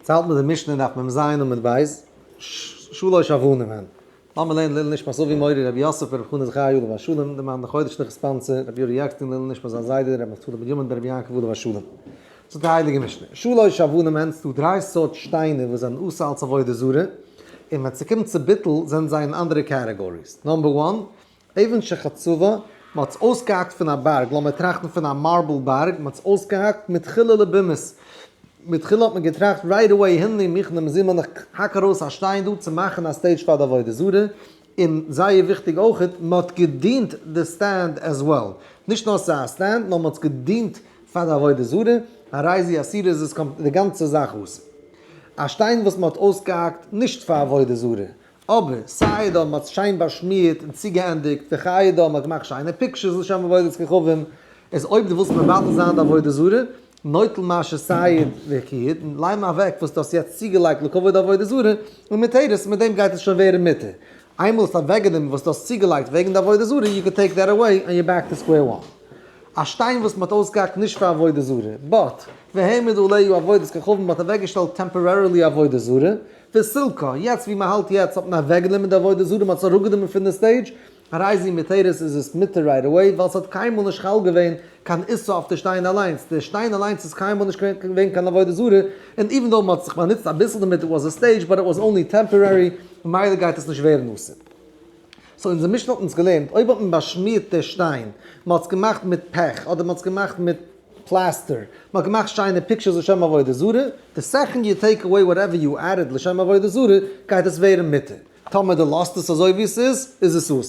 יעצט האלט מען די משנה דף מ ז עמוד ב', שלש אבנים הן. לאמיר לערנען לעילוי נשמת אבי מורי רבי יוסף ברב חנא זכרי' עליו השלום, די מאן דחודש נח sponsor, רבי יורי עקשטיין לעילוי נשמת זיין זיידע רבי נפתלי בנימין ברבי יעקב עליו השלום. זאגט די הייליגע משנה, שלש אבנים הן, ס'דא דריי סארט שטיינער וואס זענען אסור אלס עבודה זרה, און ווען ס'קומט צו ביטול זענען זיי אין אנדערע categories. Number one, אבן שחצבה, מ'האט עס אויסגעהאקט פון א בארג, לאמיר טראכטן פון א marble בארג, מ'האט עס אויסגעהאקט מתחילה לבימות, מתחילה האט מען געטראכט right away הנני מוכנה מזומן איך האק ארויס א שטיין דא צו מאכן א stage פאר די עבודה זרה, און זייער וויכטיג אויכעט, מ'האט געדינט די stand as well, נישט נאר ס'איז א stand נאר מ'האט עס געדינט פאר די עבודה זרה, הרי זו אסורה איז עס די גאנצע זאך אסור. א שטיין וואס מ'האט אויסגעהאקט נישט פאר עבודה זרה, אבער סיידה מ'האט שיין באשמירט און צוגעענדיגט, וכידע מ'האט געמאכט שיינע pictures לשם עבודת כוכבים, איז אויב דו ווילסט מבטל זיין די עבודה זרה, נוטל מה שסייד וכיד, ליים אוועק וואס דו האסט יעצט צוגעלייגט לכבוד עבודה זרה, ומותרת, מיט דעם גייט עס שוין ווערן מותר. איינמאל האסט אוועקגענומען וואס דו האסט צוגעלייגט וועגן די עבודה זרה, you can take that away and you're back to square one. א שטיין וואס מ'האט אויסגעהאקט נישט פאר עבודה זרה, but, והעמיד עליה עבודת כוכבים, מ'האט אוועקגעשטעלט temporarily עבודה זרה, וסילקה, יעצט ווי מ'האלט יעצט האט מען אוועקגענומען די עבודה זרה, מ'האט עס אראפגענומען פון די stage, הרי זו מותרת איז עס מותר right away, ווייל ס'האט קיינמאל נישט חל געווען קיין איסור אויף די שטיין אליינס, די שטיין אליינס איז קיינמאל נישט געווען קיין עבודה זרה, און even though מ'האט זיך באנוצט אביסל דערמיט it was a stage but it was only temporary, ממילא גייט עס נישט ווערן אסור. So אונזער משנה האט אונז געלערנט, אויב האט מען באשמירט די שטיין, מ'האט עס געמאכט מיט פעך אדער מ'האט עס געמאכט מיט פלעסטער, מ'האט געמאכט שיינע pictures לשם עבודה זרה, די second you take away whatever you added לשם עבודה זרה, גייט עס ווערן מותר. טאמער דו לאזט עס אזוי ווי עס איז, איז עס אסור.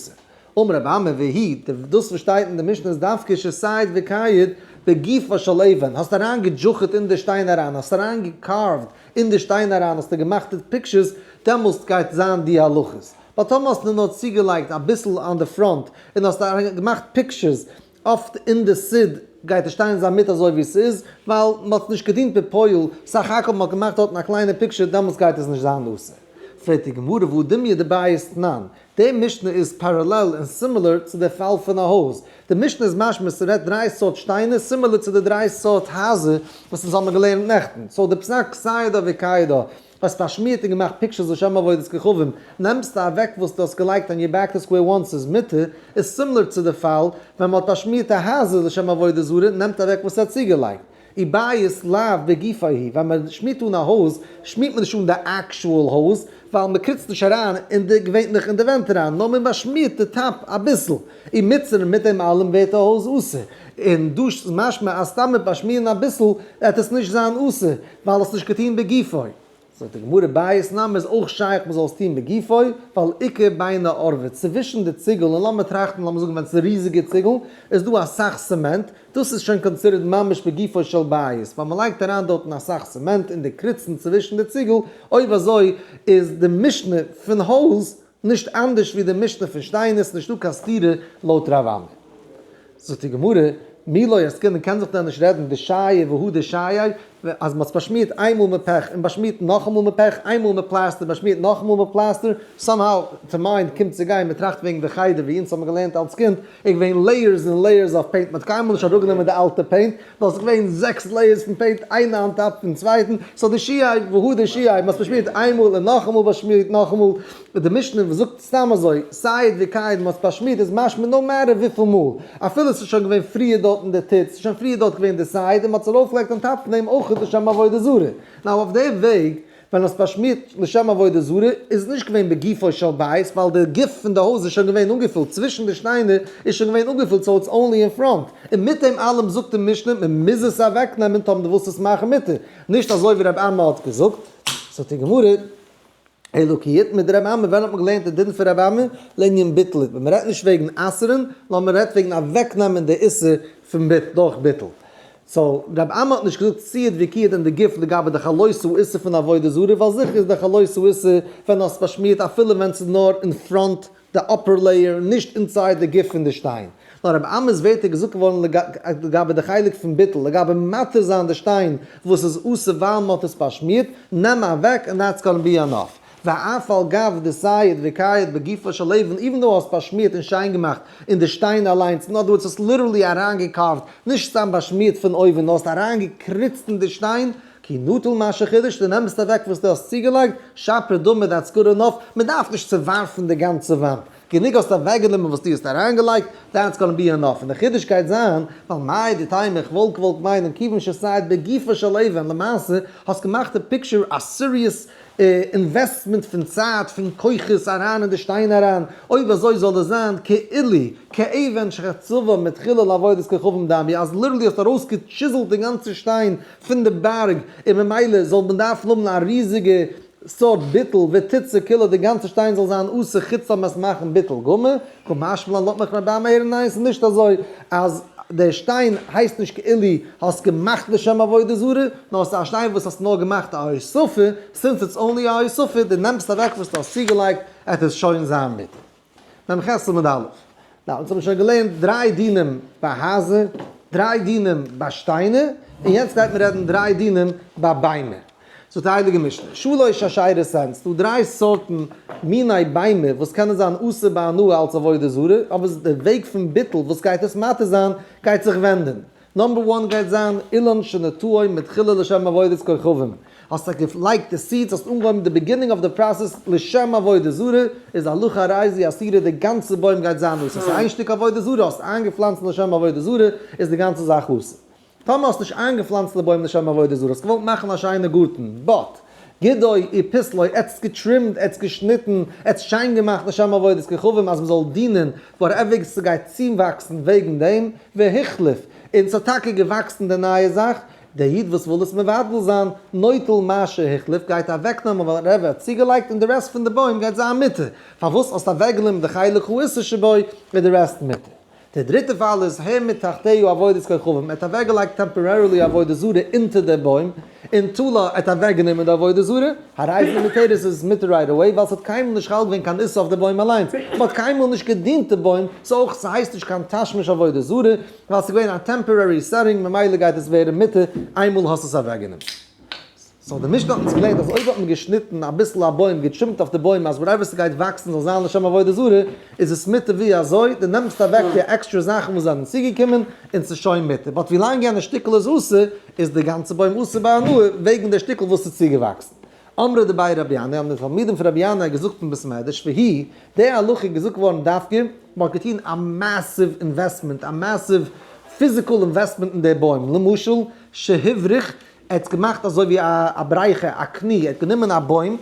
אמר רבי אמי והיא, דאס וואס שטייט אין די משנה איז דווקא שסייד וכייד בגופה של אבן, האסט אריין געדזשוכעט אין די שטיין אריין, האסט אריין גע carved אין די שטיין אריין, האסטו געמאכט די pictures, דעמאלסט גייט זיין די הלכות. But טאמער האסטו נאר צוגעלייגט אביסל on די front, און האסט געמאכט pictures אפט אין די סיד גייט די שטיין זיין מיט אזוי ווי ס'איז, ווייל מ'האט נישט געדינט בפועל, סך הכל מ'האט געמאכט דארטן א קליינע picture דעמאלטס גייט עס נישט זיין אסור. פרעגט די גמרא והא דומיא דבית תנן, די משנה איז parallel און similar צו די פאל פון א הויז, די משנה איז משמע ס'רעדט דריי סארט שטיינער similar צו די דריי סארט הייזער וואס אונז האבן געלערנט נעכטן, so די פסק סיידא וכיידא האסט פארשמירט און געמאכט pictures לשם עבודת כוכבים, נעמסטו אוועק וואס דו האסט געלייגט and you're back to square one ס'איז מותר, איז similar צו די פאל ווען מ'האט באשמירט א הייזער לשם עבודה זרה, נעמט אוועק וואס ער האט צוגעלייגט. ובית לאו בגופו הוא, ווען מען שמירט אן א הויז, שמירט מען נישט אן די actual הויז, ווייל מען קריצט נישט אריין אין די געווענליך אין די ווענט אריין, נאר מען באשמירט די top אביסל, ומותר מיט דעם אלעם ווערט די הויז אסור. און דא איז משמע אז סתם מיט באשמירן אביסל וועט עס נישט זיין אסור, ווייל האסט נישט געטון בגופו. זאגט די גמרא בית נמי איז אויך שייך מען זאל עס טון בגופו, ווייל איכא ביני ערבי, צווישן די ציגל, און לאמיר טראכטן לאמיר זאגן ווען ס'איז ריזיגע ציגל, איז דא אסאך סעמענט, דאס איז שוין considered ממש בגופו של בית, ווייל מען לייגט אריין דארטן אסאך סעמענט אין די קריצן צווישן די ציגל, אויב אזוי איז די משנה פון הויז נישט אנדערש ווי די משנה פון שטיינער, ס'נישטא קיין סתירה לויט רב אמי. זאגט די גמרא, מי לא עסקינן קען זיך דען נישט רעדן דשייר והדר שייר, אז מ'האט עס באשמירט איינמאל מיט פעך און באשמירט נאכאמאל מיט פעך, איינמאל מיט פלעסטער באשמירט נאכאמאל מיט פלעסטער, somehow to mind קומט צו גיין, מ'טראכט וועגן די חדר ווי אונז האבן געלערנט אלס קינד, איז געווען layers און layers of paint, מ'האט קיינמאל נישט אראפגענומען די אלטע paint, ווייל ס'איז געווען זעקס layers פון paint איינע on top פון צווייטן, so די שיעי והדר שיעי, מ'האט עס באשמירט איינמאל און נאכאמאל באשמירט נאכאמאל, די משנה וואס זאגט סתם אזוי, סייד וכייד מ'האט עס באשמירט איז משמע no matter וויפיל מאל, אפילו ס'איז שוין געווען פריער דארט אין די טיט, ס'איז שוין פריער דארט געווען די סייד און מ'האט עס ארויפגעלייגט on top פון דעם אויך לשם עבודה זרה. Now אויף די וועג ווען האסט באשמירט לשם עבודה זרה איז נישט געווען בגופו של בית ווייל די גוף פון די הויז איז שוין געווען אנגעפילט צווישן די שטיינער איז שוין געווען אנגעפילט so it's only אין front און מיט דעם אלעם זאגט די משנה מען מוז עס אוועקנעמען טאמער דו ווילסט עס מאכן מותר נישט אזוי ווי רבי אמי האט געזאגט זאגט די גמרא אלא כי איתמר דרבי אמי ווען האט מען געלערנט די דין פון רבי אמי לענין ביטול מען רעדט נישט וועגן אסר'ן נאר מען רעדט וועגן אוועקנעמען די איסור פון דורך ביטול. So, רב אמי האט נישט געזאגט סייד וכייד אין די גוף לגבי די חלות האיסור פון עבודה זרה, ווייל זיכער איז די חלות האיסור ווען האסט באשמירט אפילו ווען ס'איז נאר אין front די upper layer נישט inside די גוף פון די שטיין. נאר רב אמי'ס ווערטער געזאגט געווארן לגבי די חלק פון ביטול, לגבי מתיר זיין די שטיין וואס איז אסור ווייל מ'האט עס באשמירט, נעם אוועק and that's gonna be enough. ואף על גב דסייד וכייד בגופו של אבן, even though האסט באשמירט און שיין געמאכט אין די שטיין אליינס, in other words האסט literally אריינגע carved, נישט סתם באשמירט פון אויבן, נאר האסט אריינגעקריצט אין די שטיין, כי נטל מה שחידש, דו נעמסט אוועק וואס דו האסט צוגעלייגט, שפיר דמי that's good enough, מען דארף נישט צעווארפן די גאנצע וואנט, גענוג האסט אוועקגענומען וואס דו האסט אריינגעלייגט, that's gonna be enough, און די חידוש גייט זיין, ווייל מהו דתימא איך וואלט געוואלט מיינען כיוון שסייד בגופו של אבן, למעשה האסט געמאכט די picture א serious investment פון צייט פון כוחות אריין אין די שטיין אריין, אויב אזוי זאל עס זיין כאילו כאבן שחצבה מתחילה לעבודת כוכבים דמי, אז literally האסט ארויסגע chisel ט די גאנצע שטיין פון די בארג, און ממילא זאל מען דארפן האבן א ריזיגע סארט ביטול ותצא כולה די גאנצע שטיין זאל זיין אסור חוץ אויב מ'עס מאכן ביטול גמור, קא משמע לן לאט מיך רבי אמר הערן ניין ס'איז נישט אזוי אז דער שטיין הייסט נישט כאילו האסט געמאכט לשם עבודה זרה, נאר ס'איז א שטיין וואס האסט נאר געמאכט א הוספה, since it's only א הוספה, דו נעמסט אוועק וואס דו האסט צוגעלייגט, עט עס שוין זיין מותר. מ ח עמוד א'. נא, אונז האבן שוין געלערנט דריי דינים ביי הייזער, דריי דינים ביי שטיינער, און יעצט גייט מען רעדן דריי דינים ביי ביימער. זאגט די הייליגע משנה, שלש אשירות הן, ס'דא דריי סארטן מיני ביימער וואס קענען זיין אסור בהנאה אלס עבודה זרה, אבער די וועג פון ביטול וואס גייט עס מתיר זיין גייט זיך ווענדן. number one גייט זיין אילן שנטעו מתחילה לשם עבודת כוכבים, האסט זיך געלייגט די seeds, האסט אנגעהויבן די beginning of the process לשם עבודה זרה, איז הלכה הרי זו אסורה די גאנצע בוים גייט זיין אסור, ס'איז איין שטיק עבודה זרה, האסט איינגעפלאנצט לשם עבודה זרה, איז די גאנצע זאך אסור. טאמער האסט נישט איינגעפלאנצט די בוים לשם עבודה זרה, האסט געוואלט מאכן א שיינע גארטן, but, גדעו ופסלו, עטס גע trim ט, עטס געשניטן, עטס שיין געמאכט לשם עבודת כוכבים אז מ'זאל דינען whatever ס'גייט צואוואקסן וועגן דעם, והחליף, און ס'האט טאקע געוואקסן די נייע זאך, דער איד וואס וויל עס מבטל זיין, נוטל מה שהחליף, גייט אוועקנעמען whatever ער האט צוגעלייגט און די רעסט פון די בוים גייט זיין מותר, פארוואס האסט אוועקגענומען די חלק האיסור שבו, איז די רעסט מותר. דער דריטער פאל איז העמיד תחתיה עבודת כוכבים, ער האט אוועקגעלייגט temporarily עבודה זרה אונטער דער בוים, און תלה ער האט אוועקגענומען די עבודה זרה, הרי זו מותרת איז מותר right away, ווייל ס'האט קיינמאל נישט חל געווען קיין איסור אויף די בוים אליינס, מ'האט קיינמאל נישט געדינט די בוים, סאו אויך ס'הייסט נישט קיין תשמיש עבודה זרה, ווייל ס'איז געווען א temporary setting ממילא גייט עס ווערן מותר איינמאל האסט עס אוועקגענומען. so די משנה האט אונז געלערנט אז אויב האט מען געשניטן אביסל א בוים, גע trim ט אויף די בוים אז whatever ס'גייט וואקסן זאל זיין לשם עבודה זרה, איז עס מותר ווי אזוי, דו נעמסט אוועק די עקסטרע זאכן וואס זענען צוגעקומען און ס'איז שוין מותר, but ווילאנג יענע שטיקל איז אסור, איז די גאנצע בוים אסור בהנאה וועגן די שטיקל וואס איז צוגעוואקסן. אמרי דבי רבי ינאי, האבן די תלמידים פון רבי ינאי געזאגט אין בית מדרש, והיא, די הלכה איז געזאגט געווארן דווקא, מ'האט געטון א massive investment, א massive physical investment אין די בוים, למשל, שהבריך, ער האט געמאכט אזוי ווי א בריכה, א קני, ער האט גענומען א בוים,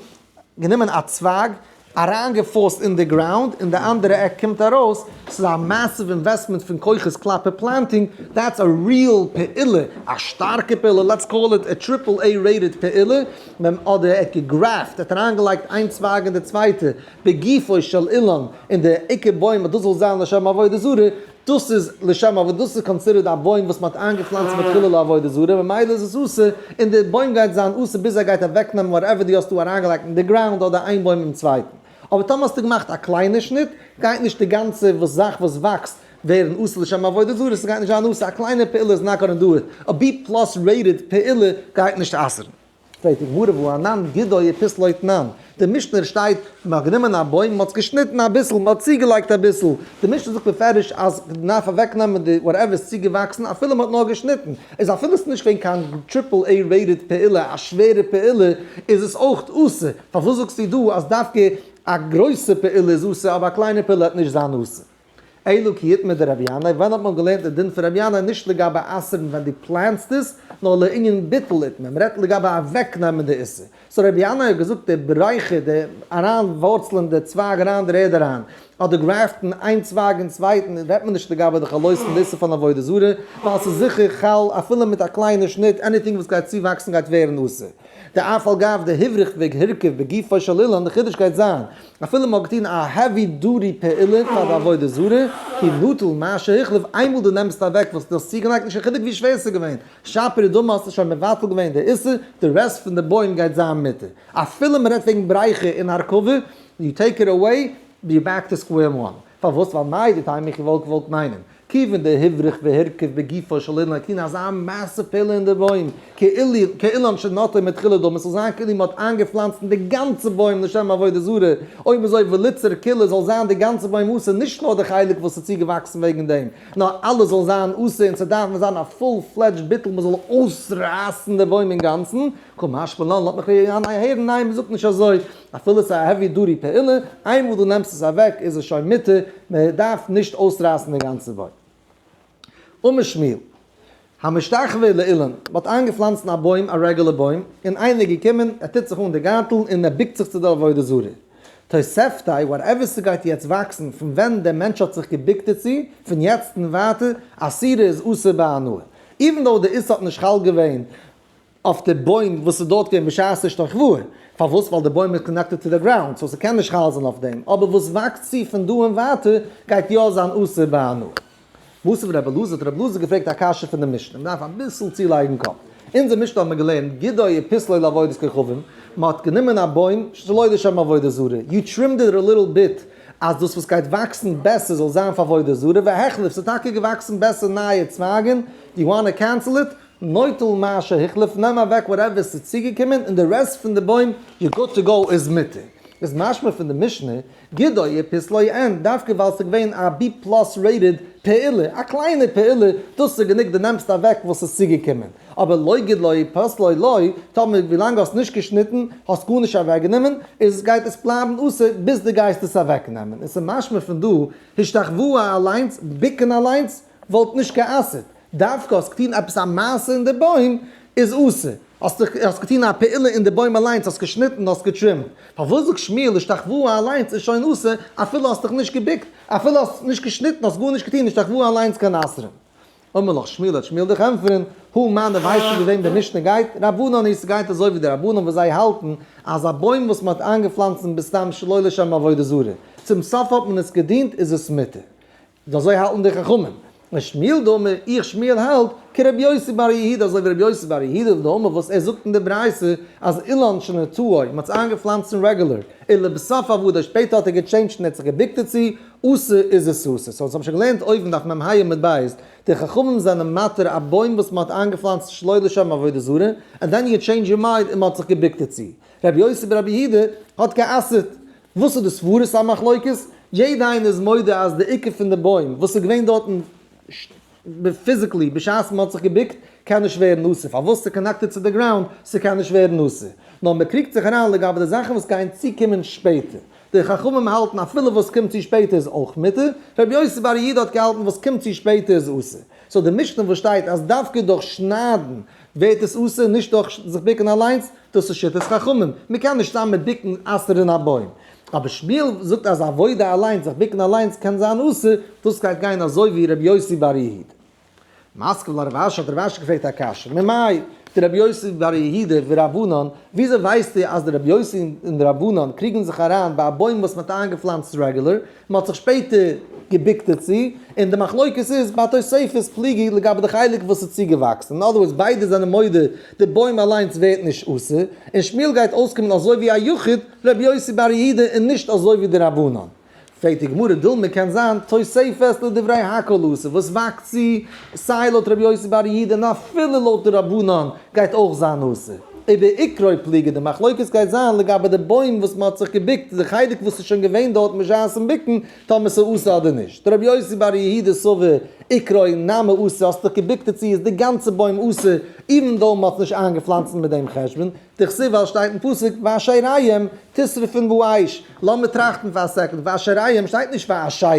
גענומען א צווייג, אריינגע force ט אין די ground, און די אנדערע עק קומט ארויס, ס'איז א massive investment פון כוחות כלפי planting, that's a real פעולה, א שטארקע פעולה, let's call it a triple A rated פעולה, אדער ער האט גע graft, ער האט אריינגעלייגט איין צווייג אין די צווייטע, בגופו של אילן, אין די עיקר בוים אז דאס זאל זיין לשם עבודה זרה, דאס איז לשם עבודה, דאס איז considered א בוים וואס מען האט איינגעפלאנצט מתחילה לעבודה זרה, ממילא איז עס אסור, און די בוים גייט זיין אסור ביז ער גייט אוועקנעמען whatever דו האסט דא אריינגעלייגט אין די ground אדער איין בוים אין צווייטן. אבער טאמער האסטו געמאכט א קליינע שניט, גייט נישט די גאנצע וואס זאך וואס וואקסט ווערן אסור לשם עבודה זרה, ס'גייט נישט זיין אסור, א קליינע פעולה איז not gonna do it, א B plus rated פעולה גייט נישט אסר'ן. פרעגט די גמרא והא אנן גודעו ופסלו תנן, די משנה שטייט מען האט גענומען א בוים מען האט עס געשניטן אביסל מען האט צוגעלייגט אביסל, די משנה זאגט בפירוש אז מען דארף אוועק נעמען די whatever איז צוגעוואקסן אפילו מען האט נאר געשניטן, איז אפילו עס איז נישט געווען קיין triple A rated פעולה א שווערע פעולה איז עס אויך אסור, פארוואס זאגסטו דא אז דווקא א גרויסע פעולה איז אסור אבער א קליינע פעולה וועט נישט זיין אסור? אלא כי איתמר דרבי ינאי, ווען האט מען געלערנט די דין פון רבי ינאי נישט לגבי אסר'ן ווען דו פלאנסט עס, נאר לענין ביטול איתמר, מען רעדט לגבי אוועקנעמען די איסור. so רבי ינאי האט געזאגט די בריכה, די אריין ווארצלען די צווייג אריין דער ערד אריין, אדער graft ן איין צווייג אין צווייטן, רעדט מען נישט לגבי די חלות פון די איסור פון עבודה זרה, ווייל ס'איז זיכער חל אפילו מיט א קליינע שניט, anything וואס גייט צואוואקסן גייט ווערן אסור. דאף על גב דהבריך והרכיב בגופו של אילן, די חידוש גייט זיין, אפילו מ'האט געטון א heavy duty פעולה פאר די עבודה זרה, כי נטל מה שהחליף, איינמאל דו נעמסט אוועק וואס דו האסט צוגעלייגט, נישט קיין חילוק ווי שווער ס'איז געווען, שפיר דמי האסטו שוין מבטל געווען די איסור, די רעסט פון די בוים גייט זיין מותר. אפילו מ'רעדט וועגן בריכה און הרכבה, you take it away, you're back to square one. פארוואס? ווייל מהו דתימא איך וואלט געוואלט מיינען. כיוון דהבריך והרכיב בגופו של אילן, טון אזא massive פעולה אין די בוים, כאילן שנטעו מתחילה דמי, ס'זאל זיין כאילו מ'האט איינגעפלאנצט אין די גאנצע בוים לשם עבודה זרה, אויב אזוי וליתסר כוליה זאל זיין די גאנצע בוים אסור, נישט נאר די חלק וואס איז צוגעוואקסן וועגן דעם, נאר אלעס זאל זיין אסור און ס'דארף זיין א full fledged ביטול מ'זאל אויסרייסן די בוים אינגאנצן, קא משמע לן לאט מיך הערן ניין מ'זאגט נישט אזוי, אפילו ס'איז א heavy duty פעולה, איינמאל דו נעמסט עס אוועק איז עס שוין מותר, מ'דארף נישט אויסרייסן די גאנצע בוים. אמר שמואל, המשתחווה לאילן, מ'האט איינגעפלאנצן א בוים, א רעגולער בוים, און איינער איז געקומען, ער טוט זיך אן די גארטל און ער בוקט זיך צו די עבודה זרה. תוספתו, whatever ס'גייט יעצט וואקסן פון ווען דער מענטש האט זיך געבוקט דערצו, פון יעצט און ווייטער, אסירה איז אסור בהנאה. even though די איסור האט נישט חל געווען אויף די בוים וואס איז דארט געווען בשעת השתחוואה, פארוואס? ווייל די בוים איז connected צו די ground, so ס'קען נישט חל זיין אויף דעם, אבער וואס וואקסט צו פון דא און ווייטער גייט יא זיין אסור בהנאה. מתיב רבי אלעזר האט רבי אלעזר געפרעגט א קשיא פון די משנה, מ'דארף אביסל צולייגן קאפ. אונזער משנה האבן מיר געלערנט גידעו ופסלו לעבודת כוכבים, מ'האט גענומען א בוים שלא לשם עבודה זרה, you trimmed it a little bit אז דאס וואס גייט וואקסן בעסער זאל זיין פאר עבודה זרה, והחליף, ס'איז טאקע געוואקסן בעסער נייע צווייגן, you wanna cancel it, נוטל מה שהחליף, נעם אוועק whatever ס'איז צוגעקומען און די rest פון די בוים, you good to go איז מותר. איז משמע פון די משנה, גידעו ופסלו אין, דווקא ווייל ס'איז געווען א B plus rated פעולה, א קליינע פעולה, דאס איז גענוג דו נעמסט אוועק וואס איז צוגעקומען. אבער לא גידעו ופסלו לא, טאמער ווילאנג האסט נישט געשניטן, האסט גארנישט אוועקגענומען, איז גייט עס בלייבן אסור ביז דו גייסט עס אוועקנעמען. און ס'איז משמע פון דא, השתחוואה אליינס, בוקן אליינס, וואלט נישט גע'אסר'ט. דווקא האסט געטון עפעס א מעשה אין די בוים איז אסור. האסט האסט געטון א פעולה אין די בוים אליינס, האסט געשניטן, האסט געטרימט. פארוואס זאגט שמואל השתחוואה אליינס איז שוין אסור, אפילו האסט דיך נישט געבוקט, אפילו האסט נישט געשניטן, האסט גארנישט געטון, השתחוואה אליינס קען אסר'ן. אמר לך שמואל האט שמואל דיך ענטפערן, הא מני ווייסטו ווי וועם די משנה גייט? רבנן היא ס'גייט אזוי ווי די רבנן וואס זיי האלטן אז א בוים וואס מ'האט איינגעפלאנצן בסתם שלא לשם עבודה זרה, צום סוף האט מען עס געדינט איז עס מותר. אזוי האלטן די חכמים. און שמואל דאמר, איך שמואל האלט, כרבי יוסי בר יהודה, אזוי ווי רבי יוסי בר יהודה דאמר וואס ער זאגט אין די ברייתא אז אילן שנטעו, מען האט עס איינגעפלאנצט אין רעגולער, ולבסוף עבדו, שפעטער האט ער געטשעינדזשט און ער האט זיך געבוקט דערצו, אסור איז עס אסור. so אונז האבן שוין געלערנט אויבן דף מ"ה עמוד ב', די חכמים זענען מתיר א בוים וואס מען האט איינגעפלאנצט שלא לשם עבודה זרה, and then you change your mind און מען האט זיך געבוקט דערצו. רבי יוסי ברבי יהודה האט גע'אסר'ט. וואס איז די סברת המחלוקת? יעדע איינער איז מודה אז די עיקר פון די בוים וואס איז געווען דארטן physically בשעת מען האט זיך געבוקט קען נישט ווערן אסור, פארוואס? ס'איז connected צו די ground, ס'קען נישט ווערן אסור. נאר מען קריגט זיך אריין לגבי די זאכן וואס גייען צוקומען שפעטער. די חכמים האלטן אפילו וואס קומט צו שפעטער איז אויך מותר, רבי יוסי בר יהודה האט געהאלטן וואס קומט צו שפעטער איז אסור. so די משנה וואס שטייט אז דווקא דורך שניידן ווערט עס אסור נישט דורך זיך בוקן אליינס, דאס איז שיטת חכמים, מען קען נישט סתם מיט בוקן אסר'ן א בוים. אבער שמואל זאגט אז עבודה אליינס, זיך בוקן אליינס קען זיין אסור, דאס גייט גיין אזוי ווי רבי יוסי בר יהודה. מתקיף לה רב אשי האט רב אשי געפרעגט א קשיא, ממאי דרבי יוסי בר יהודה ורבנן, וויאזוי ווייסטו אז די רבי יוסי און די רבנן קריגן זיך אריין ביי א בוים וואס מען האט איינגעפלאנצט רעגולער, מען האט זיך שפעטער געבוקט דערצו, און די מחלוקת איז ביי תוספת פליגי לגבי די חלק וואס איז צוגעוואקסן, אין other words ביידע זענען מודה די בוים אליינס ווערט נישט אסור, און שמואל גייט אויסקומען אזוי ווי א יחיד רבי יוסי בר יהודה און נישט אזוי ווי די רבנן. פרעגט די גמרא דילמא קען זיין תוספת לדברי הכל אסור וואס וואקסט צו סיי לויט רבי יוסי בר יהודה און אפילו לויט די רבנן גייט אויך זיין אסור. ובעיקרו פליגי די מחלוקת גייט זיין לגבי די בוים וואס מען האט זיך געבוקט די חלק וואס איז שוין געווען דארט בשעת'ן בוקן טאמער ס'איז אסור אדער נישט. דרבי יוסי בר יהודה סבר עיקרו נמי אסור האסט דיך געבוקט דערצו איז די גאנצע בוים אסור even though מען האט נישט איינגעפלאנצן מיט דעם חשבון דכתיב ווייל שטייט אין פסוק ואשריהם תשרפון באש, לאמיר טראכטן פאר א second, ואשריהם שטייט נישט ואשרה,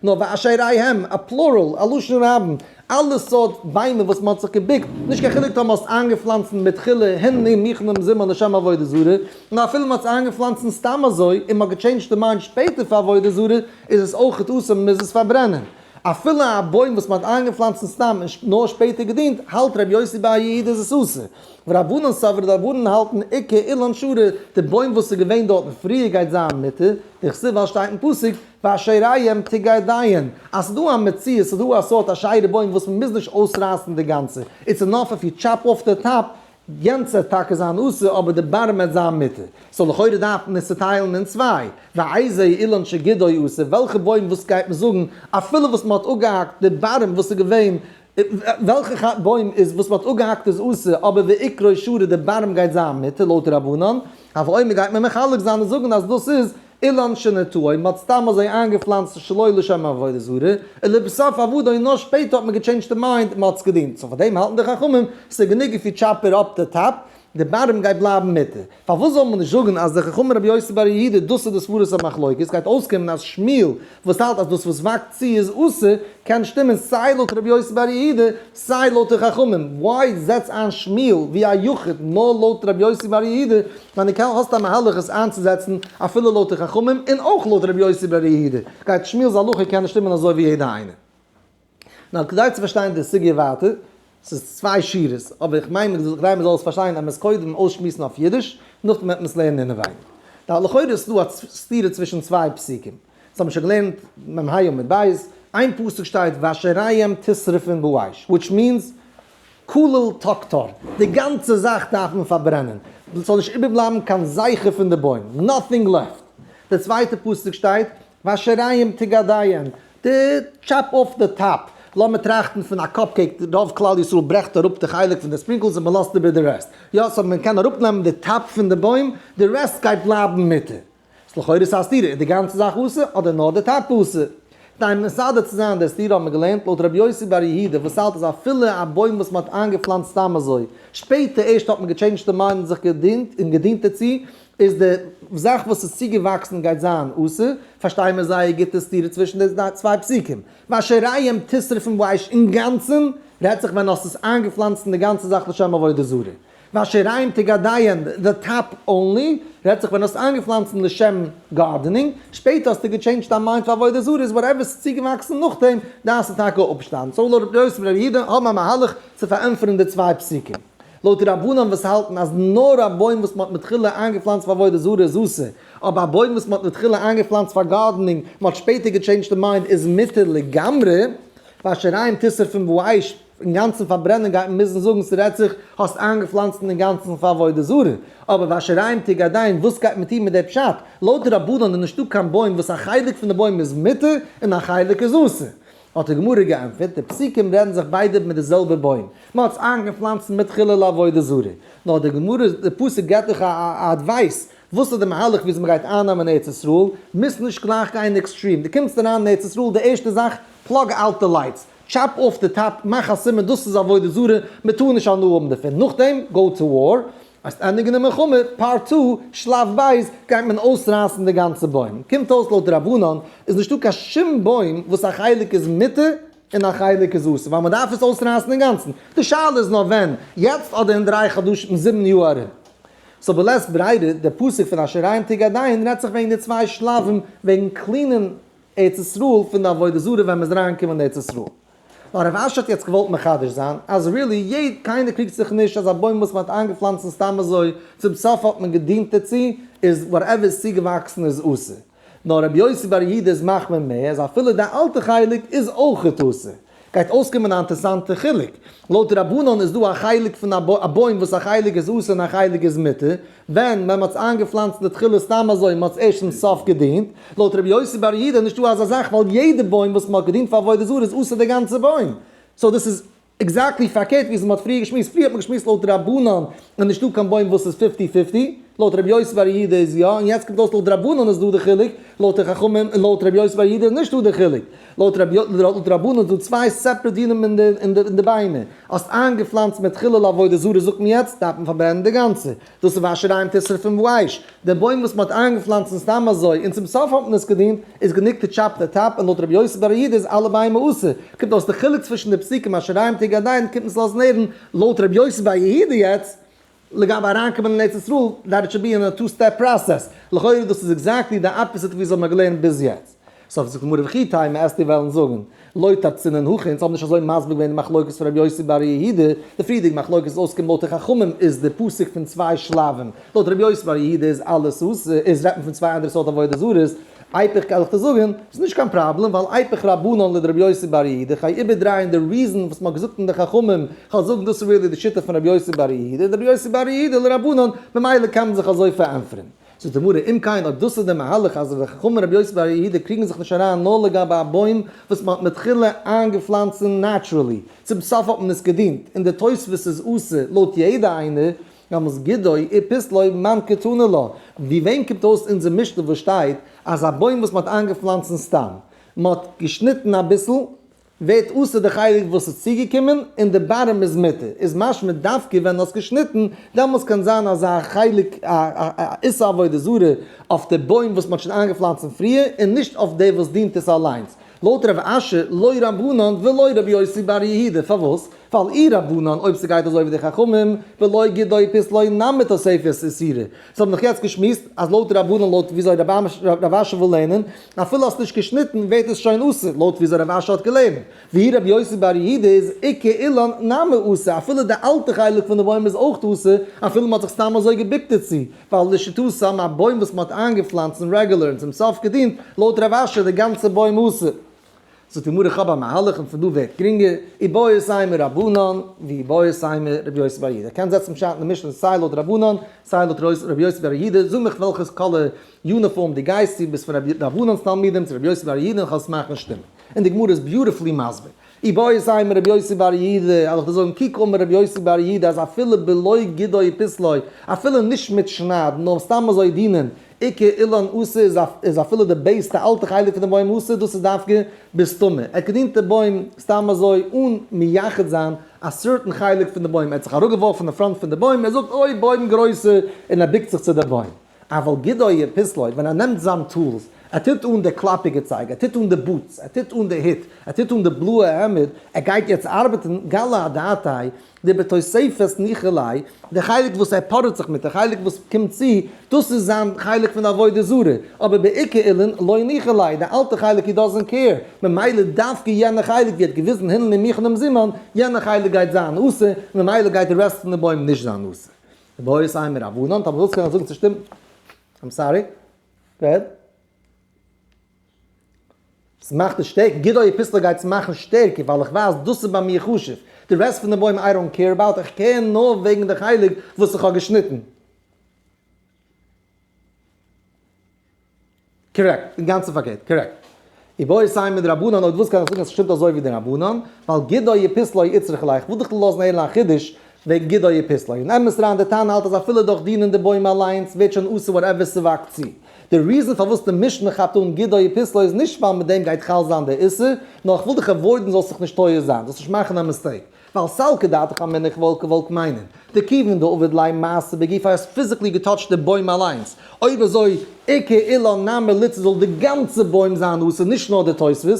נאר ואשריהם, א plural, א לשון רבים, אלע סארט ביימער וואס מען האט זיך געבוקט, נישט קיין חילוק טאמער האסט איינגעפלאנצן מתחילה הנני מוכן ומזומן לשם עבודה זרה, נאר אפילו מען האט עס איינגעפלאנצן סתם אזוי און מען האט געטשעינדזשט די mind שפעטער פאר עבודה זרה, איז עס אויכעט אסור מען מוז עס פארברענען. אפילו א בוים וואס מען האט איינגעפלאנצן סתם און נאר שפעטער געדינט, האלט ר' יוסי בר יהודה איז עס אסור. ורבנן סברי די רבנן האלטן איכא אילן שרי, די בוים וואס איז געווען דארטן פריער גייט זיין מותר, דכתיב ווייל שטייט אין פסוק ואשריהם תגדעון, אז ס'איז דא א מציאות ס'איז דא א סארט אשרה בוים וואס מ'מוז נישט אויסרייסן די גאנצע, it's enough if you chop off the top. יענץ וועט טאקע זיין אסור אבער די ברים וועט זיין מותר. סאו לכאורה דארף מען עס צוטיילן אין צוויי. ואיזה אילן שגידו אסור, וועלכע בוים וואס גייט מען זאגן אפילו וואס מען האט אפגעהאקט די ברים וואס איז געווען, וועלכע בוים איז וואס מען האט אפגעהאקט איז אסור אבער ועיקרו שרי די ברים גייט זיין מותר לויט רבנן, הוי אומר גייט מען מחלק זיין און זאגן אז דאס איז אילן שנטעו, מען האט סתם אזוי איינגעפלאנצט שלא לשם עבודה זרה, ולבסוף עבדו און נאר שפעטער האט מען געטשעינדזשט די mind, מען האט עס געדינט, סאו פאר דעם האלטן די חכמים ס'איז גענוג if you chop it up the top, די bottom גייט בלייבן מותר. פארוואס זאל מען נישט זאגן אז די חכמים רבי יוסי בר יהודה דאס איז די סברת המחלוקת, גייט אויסקומען אז שמואל וואס האלט אז דאס וואס וואקט צו איז אסור, קען שטימען סיי לויט רבי יוסי בר יהודה סיי לויט די חכמים, why זעץ איין שמואל ווי א יחיד נאר לויט רבי יוסי בר יהודה, ווען דו האסט א מהלך עס איינצוזעצן אפילו לויט די חכמים און אויך לויט רבי יוסי בר יהודה, גייט שמואל'ס הלכה קענען שטימען אזוי ווי יעדע איינער. נאר כדי צו פארשטיין די סוגיא ווייטער, ס'איז צוויי שורות, אבער איך מיין כדי מ'זאל עס פארשטיין אז מ'עס קודם אויסשמועסן אויף אידיש, נאכדעם וועט מען עס לערנען אינעווייניג. די לכאורה איז דא א סתירה צווישן צוויי פסוקים. דאס האבן מיר שוין געלערנט מ ה עמוד ב', איין פסוק שטייט ואשריהם תשרפון באש, which means כליל תקטר, די גאנצע זאך דארף מען פארברענען, ס'זאל נישט איבערבלייבן קיין זכר פון די בוים, nothing left. די צווייטע פסוק שטייט ואשריהם תגדעון, די chop off the top, לאמיר טראכטן פון א cupcake, רוב כלל ישראל ברעכט אראפ די חלק פון די sprinkles און מ'לאזט איבער די rest, יא סאו מען קען אראפנעמען די top פון די בוים, די rest גייט בלייבן מותר. איז לכאורה ס'א סתירה, איז די גאנצע זאך אסור אדער נאר די top אסור? כדי מסדר צו זיין די סתירה האט מען געלערנט לויט רבי יוסי בר יהודה וואס האלט אז אפילו א בוים וואס מ'האט איינגעפלאנצט סתם אזוי, שפעטער ערשט האט מען געטשעינדזשט די mind און זיך געדינט און געדינט דערצו, איז די זאך וואס איז צוגעוואקסן גייט זיין אסור, פארשטיי מיר זייער גוט די סתירה צווישן די צוויי פסוקים. ואשריהם תשרפון באש אינגאנצן רעדט זיך ווען האסט עס איינגעפלאנצט אין די גאנצע זאך לשם עבודה זרה. ואשריהם תגדעון, the top only, רעדט זיך ווען האסט איינגעפלאנצן לשם gardening, שפעטער האסטו געטשעינדזשט דיין mind פאר עבודה זרה איז whatever ס'איז צוגעוואקסן נאכדעם דארפסטו טאקע אפשניידן. סאו לויט רבי יוסי ברבי יהודה האבן א מהלך צו פארענטפערן די צוויי פסוקים. לויט די רבנן וואס האלטן אז נאר א בוים וואס מ'האט מתחילה איינגעפלאנצט פאר עבודה זרה איז אסור, אבער א בוים וואס מ'האט מתחילה איינגעפלאנצט פאר gardening, מ'האט שפעטער געטשעינדזשט די mind איז מותר לגמרי, ואשריהם תשרפון באש, אינגאנצן פארברענען גייט מען מוזן זאגן ס'רעדט זיך האסט איינגעפלאנצט אינגאנצן פאר עבודה זרה, אבער ואשריהם תגדעון וואס גייט מען טון מיט די פשט? לויט די רבנן איז נישטא קיין בוים וואס א חלק פון די בוים איז מותר און א חלק איז אסור. האט די גמרא געענטפערט, די פסוקים רעדן זיך ביידע מיט די זעלבע בוים, מען האט עס איינגעפלאנצט מתחילה לעבודה זרה, נאר די גמרא, די פסוק געבט דיך א advice, וואס איז די מהלך וויאזוי מען גייט אייננעמען ארץ ישראל, מוזט נישט גלייך גיין extreme, דו קומסט אריין אין ארץ ישראל די ערשטע זאך, plug out די lights, chop off די top, מאך א סימן דאס איז עבודה זרה, מען טאר נישט הנאה האבן דערפון, נאכדעם go to war, וועסט ענדיגן די מלחמה, part two, שלב ב', גייט מען אויסרייסן די גאנצע בוים. קומט אויס לויט רבנן איז נישטא קיין שום בוים וואס א חלק איז מותר און א חלק איז אסור, ווייל מען דארף עס אויסרייסן אינגאנצן. די שאלה איז נאר ווען, יעצט אדער אין דריי חדשים, זיבן יאר ארום. סאו בלית ברירה, די פסוק פון אשריהם תגדעון רעדט זיך וועגן די צוויי שלבים וועגן קלינען ארץ ישראל פון די עבודה זרה ווען מען איז אריינגעקומען אין ארץ ישראל. נאר רב אשי האט יעצט געוואלט מחדש זיין אז really יעד קיינער קריגט זיך נישט אז א בוים וואס מען האט איינגעפלאנצן סתם אזוי צום סוף האט מען געדינט דערצו איז whatever איז צוגעוואקסן איז אסור. נאר רבי יוסי בר יהודה איז מחמיר מער אז אפילו די אלטע חלק איז אויכעט אסור. גייט אויסקומען א אינטערסאנטע חילוק. לויט רבנן איז דא א חלק פון א בוים וואס א חלק איז אסור און א חלק איז מותר, ווען ווען מ'האט עס איינגעפלאנצט לתחילה סתם אזוי און מ'האט עס ערשט צום סוף געדינט. לויט רבי יוסי בר יהודה איז נישטא אזא זאך ווייל יעדע בוים וואס מ'האט געדינט פאר עבודה זרה איז אסור די גאנצע בוים. סאו דאס איז exactly פארקערט ווי מ'האט פריער געשמועסט. פריער האט מען געשמועסט לויט רבנן איז נישטא קיין בוים וואס איז fifty fifty, לויט רבי יוסי בר יהודה איז יא, און יעצט קומט אויס לויט רבנן איז דא די חילוק, לויט די חכמים און לויט רבי יוסי בר יהודה איז נישטא די חילוק. לויט רבנן איז דא צוויי separate דינים אין די ביימער. האסט איינגעפלאנצט מתחילה לעבודה זרה זאגט מען יעצט דארף מען פארברענען די גאנצע. דאס איז ואשריהם תשרפון באש. די בוים וואס מען האט איינגעפלאנצט און סתם אזוי און צום סוף האט מען עס געדינט איז גענוג to chop the top און לויט רבי יוסי בר יהודה איז אלע ביימער אסור. קומט אויס די חילוק צווישן די פסוקים ואשריהם תגדעון קומט אונז לאזן הערן לויט רבי יוסי בר יהודה יעצט לגבי אריינקומען אין ארץ ישראל that it should be in a two step process. לכאורה דאס איז exactly די opposite ווי אזוי מען האט געלערנט ביז יעצט. סוף זאגט גמרא וכי תימא וועסטו וועלן זאגן לא תרצינן הכי, אונז האבן נישט אזוי מסביר געווען די מחלוקת פון רבי יוסי בר יהודה, די פריערדיגע מחלוקת איז אויסגעקומען לויט די חכמים איז די פסוק פון צוויי שלבים, לויט רבי יוסי בר יהודה איז אלעס אסור, איז רעדט מען פון צוויי אנדערע סארט עבודה זרות. איפוך קען איך דיר זאגן, ס'איז נישט קיין פראבלעם, ווייל איפוך רבנן לדרבי יוסי בר יהודה, כ'גיי איבערדרייען די reason וואס מ'האט געזאגט אין די חכמים, כ'וועל זאגן דאס איז really די שיטה פון רבי יוסי בר יהודה, און רבי יוסי בר יהודה לרבנן, ממילא קען מען זיך אזוי פארענטפערן. זאגט די גמרא, אם כן אויב דאס איז די מהלך אז די חכמים רבי יוסי בר יהודה קריגן זיך נישט אריין נאר לגבי א בוים וואס מ'האט מתחילה איינגעפלאנצן naturally, צום סוף האט מען עס געדינט, און די תוספות איז אסור לויט יעדע איינער, דעמאלס גידו ופסלו מאן קתני לה, ווי וועם קומט אויס אונזער משנה וואס שטייט אז א בוים וואס מ'האט איינגעפלאנצן סתם, מ'האט געשניטן אביסל, ווערט אסור די חלק וואס איז צוגעקומען און די bottom איז מותר, איז משמע דווקא ווען האסט געשניטן, דעמאלס קען זיין אזא חלק א איסור עבודה זרה אויף די בוים וואס מ'האט שוין איינגעפלאנצן פריער און נישט אויף די וואס דינט עס אליינס. לויט רב אשי, לא רבנן ולא רבי יוסי בר יהודה, פארוואס? ווייל אי רבנן, אויב ס'גייט אזוי ווי די חכמים, בלא גידו ופסלו נמי תוספת איסורא. סאו האבן דאך יעצט געשמועסט אז לויט רבנן לויט וויאזוי רב אשי וויל לערנען, אפילו האסט נישט געשניטן ווערט עס שוין אסור, לויט וויאזוי רב אשי האט געלערנט. ואי רבי יוסי בר יהודה איז עיקר אילן נמי אסור, אפילו די אלטע חלק פון די בוים איז אויך אסור, אפילו מ'האט זיך סתם אזוי געבוקט דערצו, ווייל לשיטתם א בוים וואס מ'האט איינגעפלאנצט אין רעגולער און צום סוף געדינט, לויט רב אשי די גאנצע בוים אסור. זאגט די גמרא איך האב א מהלך און פון דא ווערט גרינגער, איבעית אימא רבנן ואיבעית אימא רבי יוסי בר יהודה, קענסט זעצן פשט אין די משנה סיי לויט רבנן סיי לויט רבי יוסי בר יהודה, זאג מיך וועלכע קאלער יוניפארם דו גייסט, צו ביסט פון רבנן'ס תלמידים צו רבי יוסי בר יהודה און כ'וועל עס מאכן שטימען. און די גמרא איז beautifully מסביר. איבעית אימא רבי יוסי בר יהודה, וועל איך דיר זאגן כי קאמר רבי יוסי בר יהודה אז אפילו בלא גידו ופסלו, אפילו נישט מיט שניידן נאר סתם אזוי דינען, עיקר אילן אסור איז אפילו די base די אלטע חלק פון די בוים אסור דאס איז דווקא בסתמא, ער האט געדינט די בוים סתם אזוי אן מייחד זיין א certain חלק פון די בוים, ער האט זיך אראפגעווארפן אין front פון די בוים, ער זאגט אוי בוים גרויסע און ער בוקט זיך צו די בוים. אבל גידו ופסלו, ווען ער נעמט זיין tools, ער טוט אן די קלאפיגע צייג, ער טוט אן די boots, ער טוט אן די הוט, ער טוט אן די בלויע העמד, ער גייט יעצט ארבעטן, גלי אדעתיה, דבתוספת ניחא ליה, די חלק וואס ער פארעט זיך מיט, די חלק וואס קומט צו, דאס איז זיין חלק פון די עבודה זרה, אבער בעיקר אילן לא ניחא ליה, די אלטע חלק he doesn't care, ממילא דווקא יענע חלק ווי ער האט געוויזן הנני מוכן ומזומן, יענע חלק גייט זיין אסור, ממילא גייט די rest פון די בוים נישט זיין אסור. איבעית אימא רבנן, טאמער ווילסט קען איך זאגן ס'שטימט, I'm sorry, go ahead. ס'מאכט עס שטערקער, גידו ופסלו גייט עס מאכן שטערקער, ווייל איך ווייס דאס איז ביי מיר חשוב, די rest פון די בוים I don't care about, איך care נאר וועגן די חלק וואס איך האב געשניטן. correct, אינגאנצן פארקערט, correct. איבעית אימא רבנן, אויב וואס קען איך זאגן אז ס'שטימט אזוי ווי די רבנן, ווייל גידו ופסלו איצטריכא ליה, איך וויל דיך לאזן הערן א חידוש וועגן גידו ופסלו. אין אמת אריין די טענה האלט אז אפילו דורך דינען די בוים אליינס ווערט שוין אסור whatever ס'וואקט צו. די reason פארוואס די משנה כאפט אן גידו ופסלו איז נישט ווייל מיט דעם גייט חל זיין די איסור, נאר איך וויל דיך avoid ן זאלסט זיך נישט טועה זיין, זאלסט נישט מאכן א mistake. ווייל סלקא דעתך אמינא איך וואלט געוואלט מיינען, דכיוון דעבד ליה מעשה בגופיה האסט physically גע touch ט די בוים אליינס, אויב אזוי עיקר אילן נמי ליתסר זאל די גאנצע בוים זיין אסור נישט נאר די תוספות,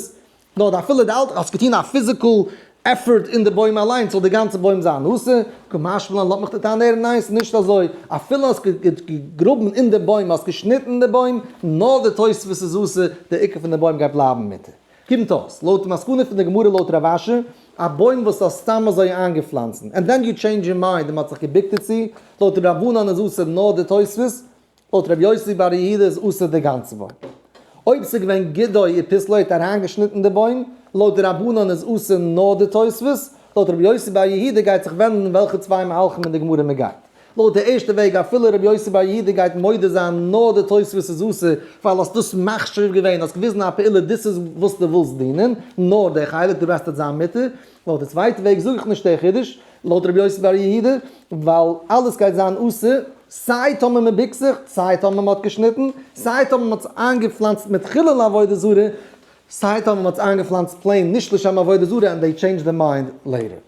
נאר אפילו די אלטע האסט געטון א physical effort אין די בוים אליינס זאל די גאנצע בוים זיין אסור, קא משמע לן לאט מיך די טענה הערן ניין ס'איז נישט אזוי, אפילו האסט געגראבן אין די בוים האסט געשניטן די בוים, נאר די תוספות איז אסור, די עיקר פון די בוים גייט בלייבן מותר. קומט אויס, לויט די מסקנא פון די גמרא לויט רב אשי, א בוים וואס האסט סתם אזוי איינגעפלאנצן, and then you change your mind און מ'האט זיך געבוקט דערצו, לויט רבנן איז אסור נאר די תוספות, לויט רבי יוסי בר יהודה איז אסור די גאנצע בוים. אויב ס'איז געווען גידו ופסלו האט אריינגעשניטן די בוים, לויט רבנן איז אסור נאר די תוספות, לויט רבי יוסי בר יהודה גייט זיך ווענדן וועלכע צוויי מהלכים אין די גמרא מ'גייט. לויט די ערשטע וועג אפילו רבי יוסי בר יהודה גייט מודה זיין נאר די תוספות איז אסור ווייל האסט דאס מחשיב געווען האסט געוויזן א פעולה דאס איז וואס דו ווילסט דינען נאר די חלק די rest וועט זיין מותר, לויט די צווייטע וועג זאג איך נישט די חידוש לויט רבי יוסי בר יהודה ווייל אלעס גייט זיין אסור סיי טאמער מען בוקט זיך סיי טאמער מען האט געשניטן סיי טאמער מען האט עס איינגעפלאנצט מתחילה לעבודה זרה סיי טאמער מען האט עס איינגעפלאנצט plain נישט לשם עבודה זרה and they change their mind later.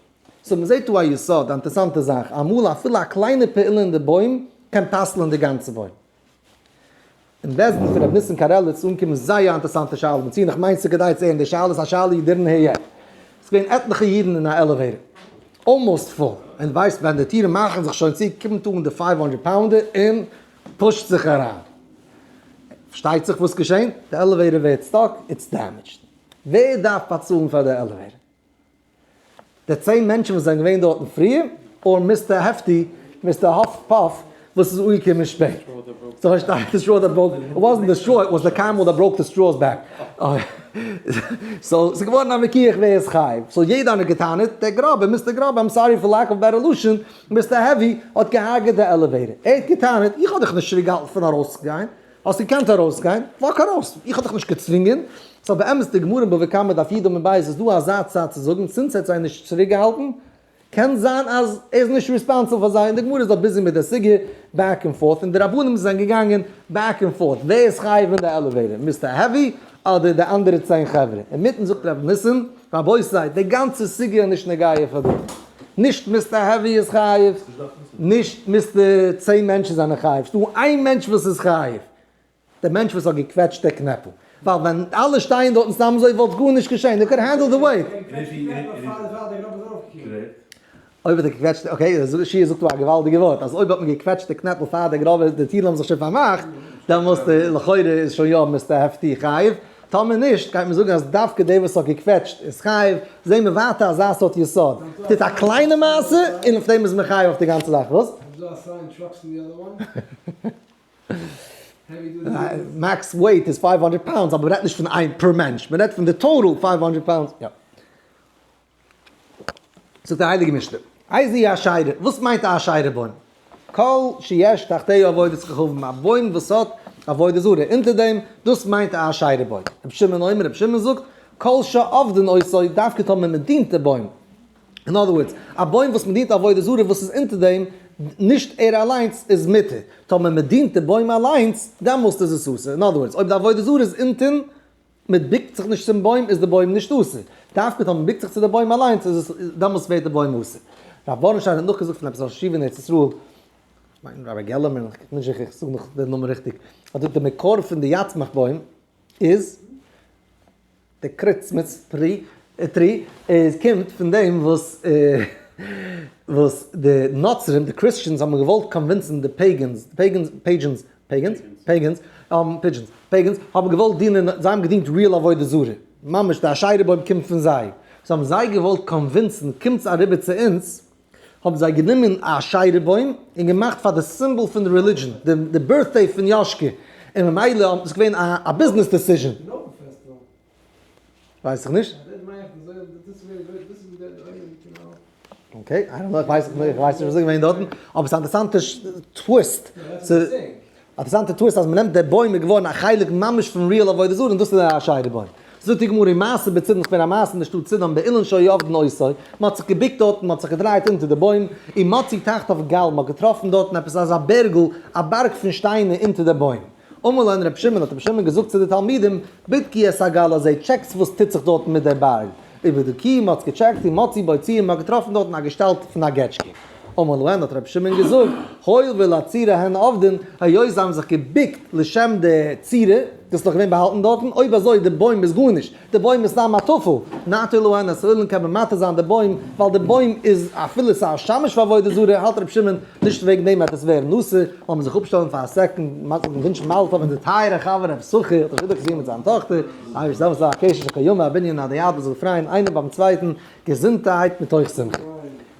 so מ'זעט דא א יסוד, א אינטערעסאנטע זאך, אמאל אפילו א קליינע פעולה אין די בוים קען פסל'ען די גאנצע בוים. אין בית דין פון רבי ניסן קארעליץ איז אנגעקומען זייער א אינטערעסאנטע שאלה, מצוין איך מיין ס'כדאי צו הערן די שאלה, ס'איז א שאלה you didn't hear yet. ס'איז געווען עטליכע אידן אין א elevator, almost full, און ווייסט ווען די טירן מאכן זיך שוין צו קומט אן די 500 pounder און push ט זיך אריין. פארשטייט זיך וואס געשען, די elevator ווערט stuck, it's damaged. ווער דארף באצאלן פאר די elevator? די צען מענטשן וואס זענען געווען דארטן פריער, or Mister Hefty, Mister Huff Puff, וואס איז אנגעקומען שפעט. So פארשטייט די straw that broke, it wasn't the straw, it was the camel that broke the straw's back. So ס'איז געווארן א וויכוח ווער איז חייב. So יעדער האט געטענה'ט, דער גראבער, Mister גראבער, I'm sorry for lack of better לשון, Mister Heavy האט געהארגעט די elevator. ער האט געטענה'ט, איך האב דיך נישט צוריקגעהאלטן פון ארויסגיין, האסט געקענט ארויסגיין, walk ארויס, איך האב דיך נישט געצווינגען. So באמת די גמרא אין בבא קמא דף י' עמוד ב' איז דא אזא צד צו זאגן, since ער האט זיי נישט צוריקגעהאלטן, קען זיין אז ער איז נישט responsible פאר זיי, און די גמרא איז דארט busy מיט די סוגיא back and forth, און די רבנים זענען געגאנגען back and forth, ווער איז חייב אין די elevator, Mister Heavy אדער די אנדערע 10 חברה, אינמיטן זאגט רבי ניסן, רבותי, די גאנצע סוגיא איז נישט נוגע פאר דא, נישט Mister Heavy איז חייב, נישט Mister 10 מענטשן זענען חייב, ס'דא איין מענטש וואס איז חייב, דער מענטש וואס האט געקוועטשט דער קנעפל. ווייל ווען אלע שטייען דארטן סתם אזוי וואלט גארנישט געשען, they could handle the weight. אויב האט ער געקוועטשט, okay, דער שיעור זאגט דא א געוואלדיגע ווארט, אז אויב האט מען געקוועטשט די קנעפל פאר דער גראבער, די טירן האבן זיך שוין פארמאכט, דעמאלסט לכאורה איז שוין יא Mister Hefty חייב, טאמער נישט גייט מען זאגן אז דווקא דער וואס האט געקוועטשט איז חייב, זעהן מיר ווייטער אזא סארט יסוד, טוט א קליינע מעשה און אויף דעם איז מען חייב אויף די גאנצע זאך, וואס? Max weight איז 500 pounds, אבער מ'רעדט נישט פון איין פער מענטש, מ'רעדט פון די total 500 pounds, יא. זאגט די הייליגע משנה, איזוהי אשירה, וואס מיינט א אשירה בוים? כל שיש תחתיה עבודת כוכבים, א בוים וואס האט עבודה זרה אונטער דעם, דאס מיינט א אשירה בוים. רבי שמעון אומר, רבי שמעון זאגט, כל שעובדין אותו, דווקא טאמער מ'דינט די בוים. In other words, א בוים וואס מ'דינט עבודה זרה וואס איז אונטער דעם, נישט ער אליינס איז מותר. טאמער מ'דינט די בוים אליינס, דעמאלסט איז עס אסור. In other words, אויב די עבודה זרה איז אונטן, מ'בוקט זיך נישט צום בוים, איז די בוים נישט אסור. דווקא טאמער מ'בוקט זיך צו די בוים אליינס, איז עס, דעמאלסט ווערט די בוים אסור. רב בורנשטיין האט נאכגעזאגט פון עפעס א ראש ישיבה אין ארץ ישראל, כ'מיין רבי געלערמען, כ'בין נישט זיכער איך זאג נאך די נאמען ריכטיג, האט געזאגט די מקור פון די יצמח בוים איז, די Christmas tree איז קומט פון דעם וואס וואס די נוצרים די Christians האבן געוואלט convince ן די pagans pagans pagans pagans pagans pigeons pagans האבן געוואלט דינען זיי האבן געדינט real עבודה זרה ממש די אשירה בוים קומט פון זיי so האבן זיי געוואלט convince ן קומטס אריבער צו אונז האבן זיי גענומען א אשירה בוים און געמאכט פאר די symbol פון די religion, די birthday פון יאשקע, און ממילא איז געווען א business decision. ווייס איך נישט. Okay, I don't know, איך ווייס איך ווייס נישט וואס איז געווען דארטן, אבער ס'איז א אינטערעסאנטע twist. א אינטערעסאנטע twist אז מ'נעמט דער בוים איז געווארן א חלק ממש פון real עבודה זרה און דאס איז א אשירה בוים. זאגט די גמרא, מעשה בצידון, ס'געווען א מעשה אין די שטאט צידון, באילן שהיו עובדין אותו, מ'האט זיך געבוקט דארטן, מ'האט זיך געדרייט אונטער די בוים, ומצאו תחתיו גל, מ'האט געטראפן דארטן עפעס אזא בערגל, א בארג פון שטיינער אונטער די בוים. אמר להן רבי שמעון, האט רבי שמעון געזאגט צו די תלמידים, בדקו את הגל הזה, טשעקטס וואס טוט זיך דארטן מיט דער בארג. ובדקוהו, מ'האט עס געטשעקט, ומצאו בו צורה, מ'האט געטראפן דארטן א געשטאלט פון א געטשקע. אמר להן, האט רבי שמעון געזאגט, הואיל ולצורה הן עובדין, היות זיי האבן זיך געבוקט לשם די צורה, דאס איז דאך געווען באהאלטן דארטן, אויב אזוי די בוים איז גארנישט, די בוים איז סתם א טפל, נתיר להן את האילן קען מען מתיר זיין די בוים, ווייל די בוים איז אפילו ס'איז א שמש פאר עבודה זרה, האלט רבי שמעון, נישט וועגן דעם וועט עס ווערן אסור, לאמיר זיך אפשטעלן פאר א second, ווינטשן מזל טוב אונזער טייערע חבר רב סוחר, האט א שידוך געטון מיט זיין טאכטער, אייבערשטער זאל זיין א קשר של קיימא, א בנין עדי עד, מ'זאל זיך פרייען איינער ביים צווייטן, געזונטערהייט מתוך שמחה.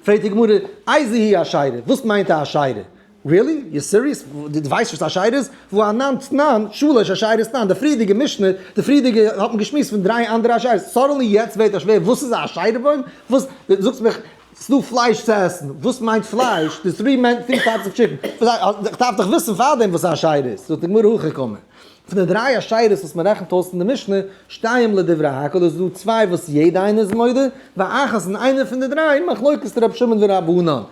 פרעגט די גמרא, איזוהי אשירה, וואס מיינט א אשירה? Really? You serious? דו ווייסט וואס אשירה איז? והא אנן תנן, שלש אשירות תנן, די פריערדיגע משנה, די פריערדיגע האט מען געשמועסט פון דריי אנדערע אשירות, suddenly יעצט ווערט א שווער, וואס איז א אשירה בוים? וואס, דו זאגסט מיך, ס'דא פלייש צו עסן, וואס מיינט פלייש? די three מען, three types of chicken, איך דארף דאך וויסן פארדעם וואס א אשירה איז, זאגט די גמרא הכי קאמר, פון די דריי אשירות וואס מען רעכנט אויס אין די משנה, שתיים לדברי הכל איז דא צוויי וואס יעדע איינער איז מודה, ואחת און איינער פון די דריי, מחלוקת ר' שמעון ורבנן.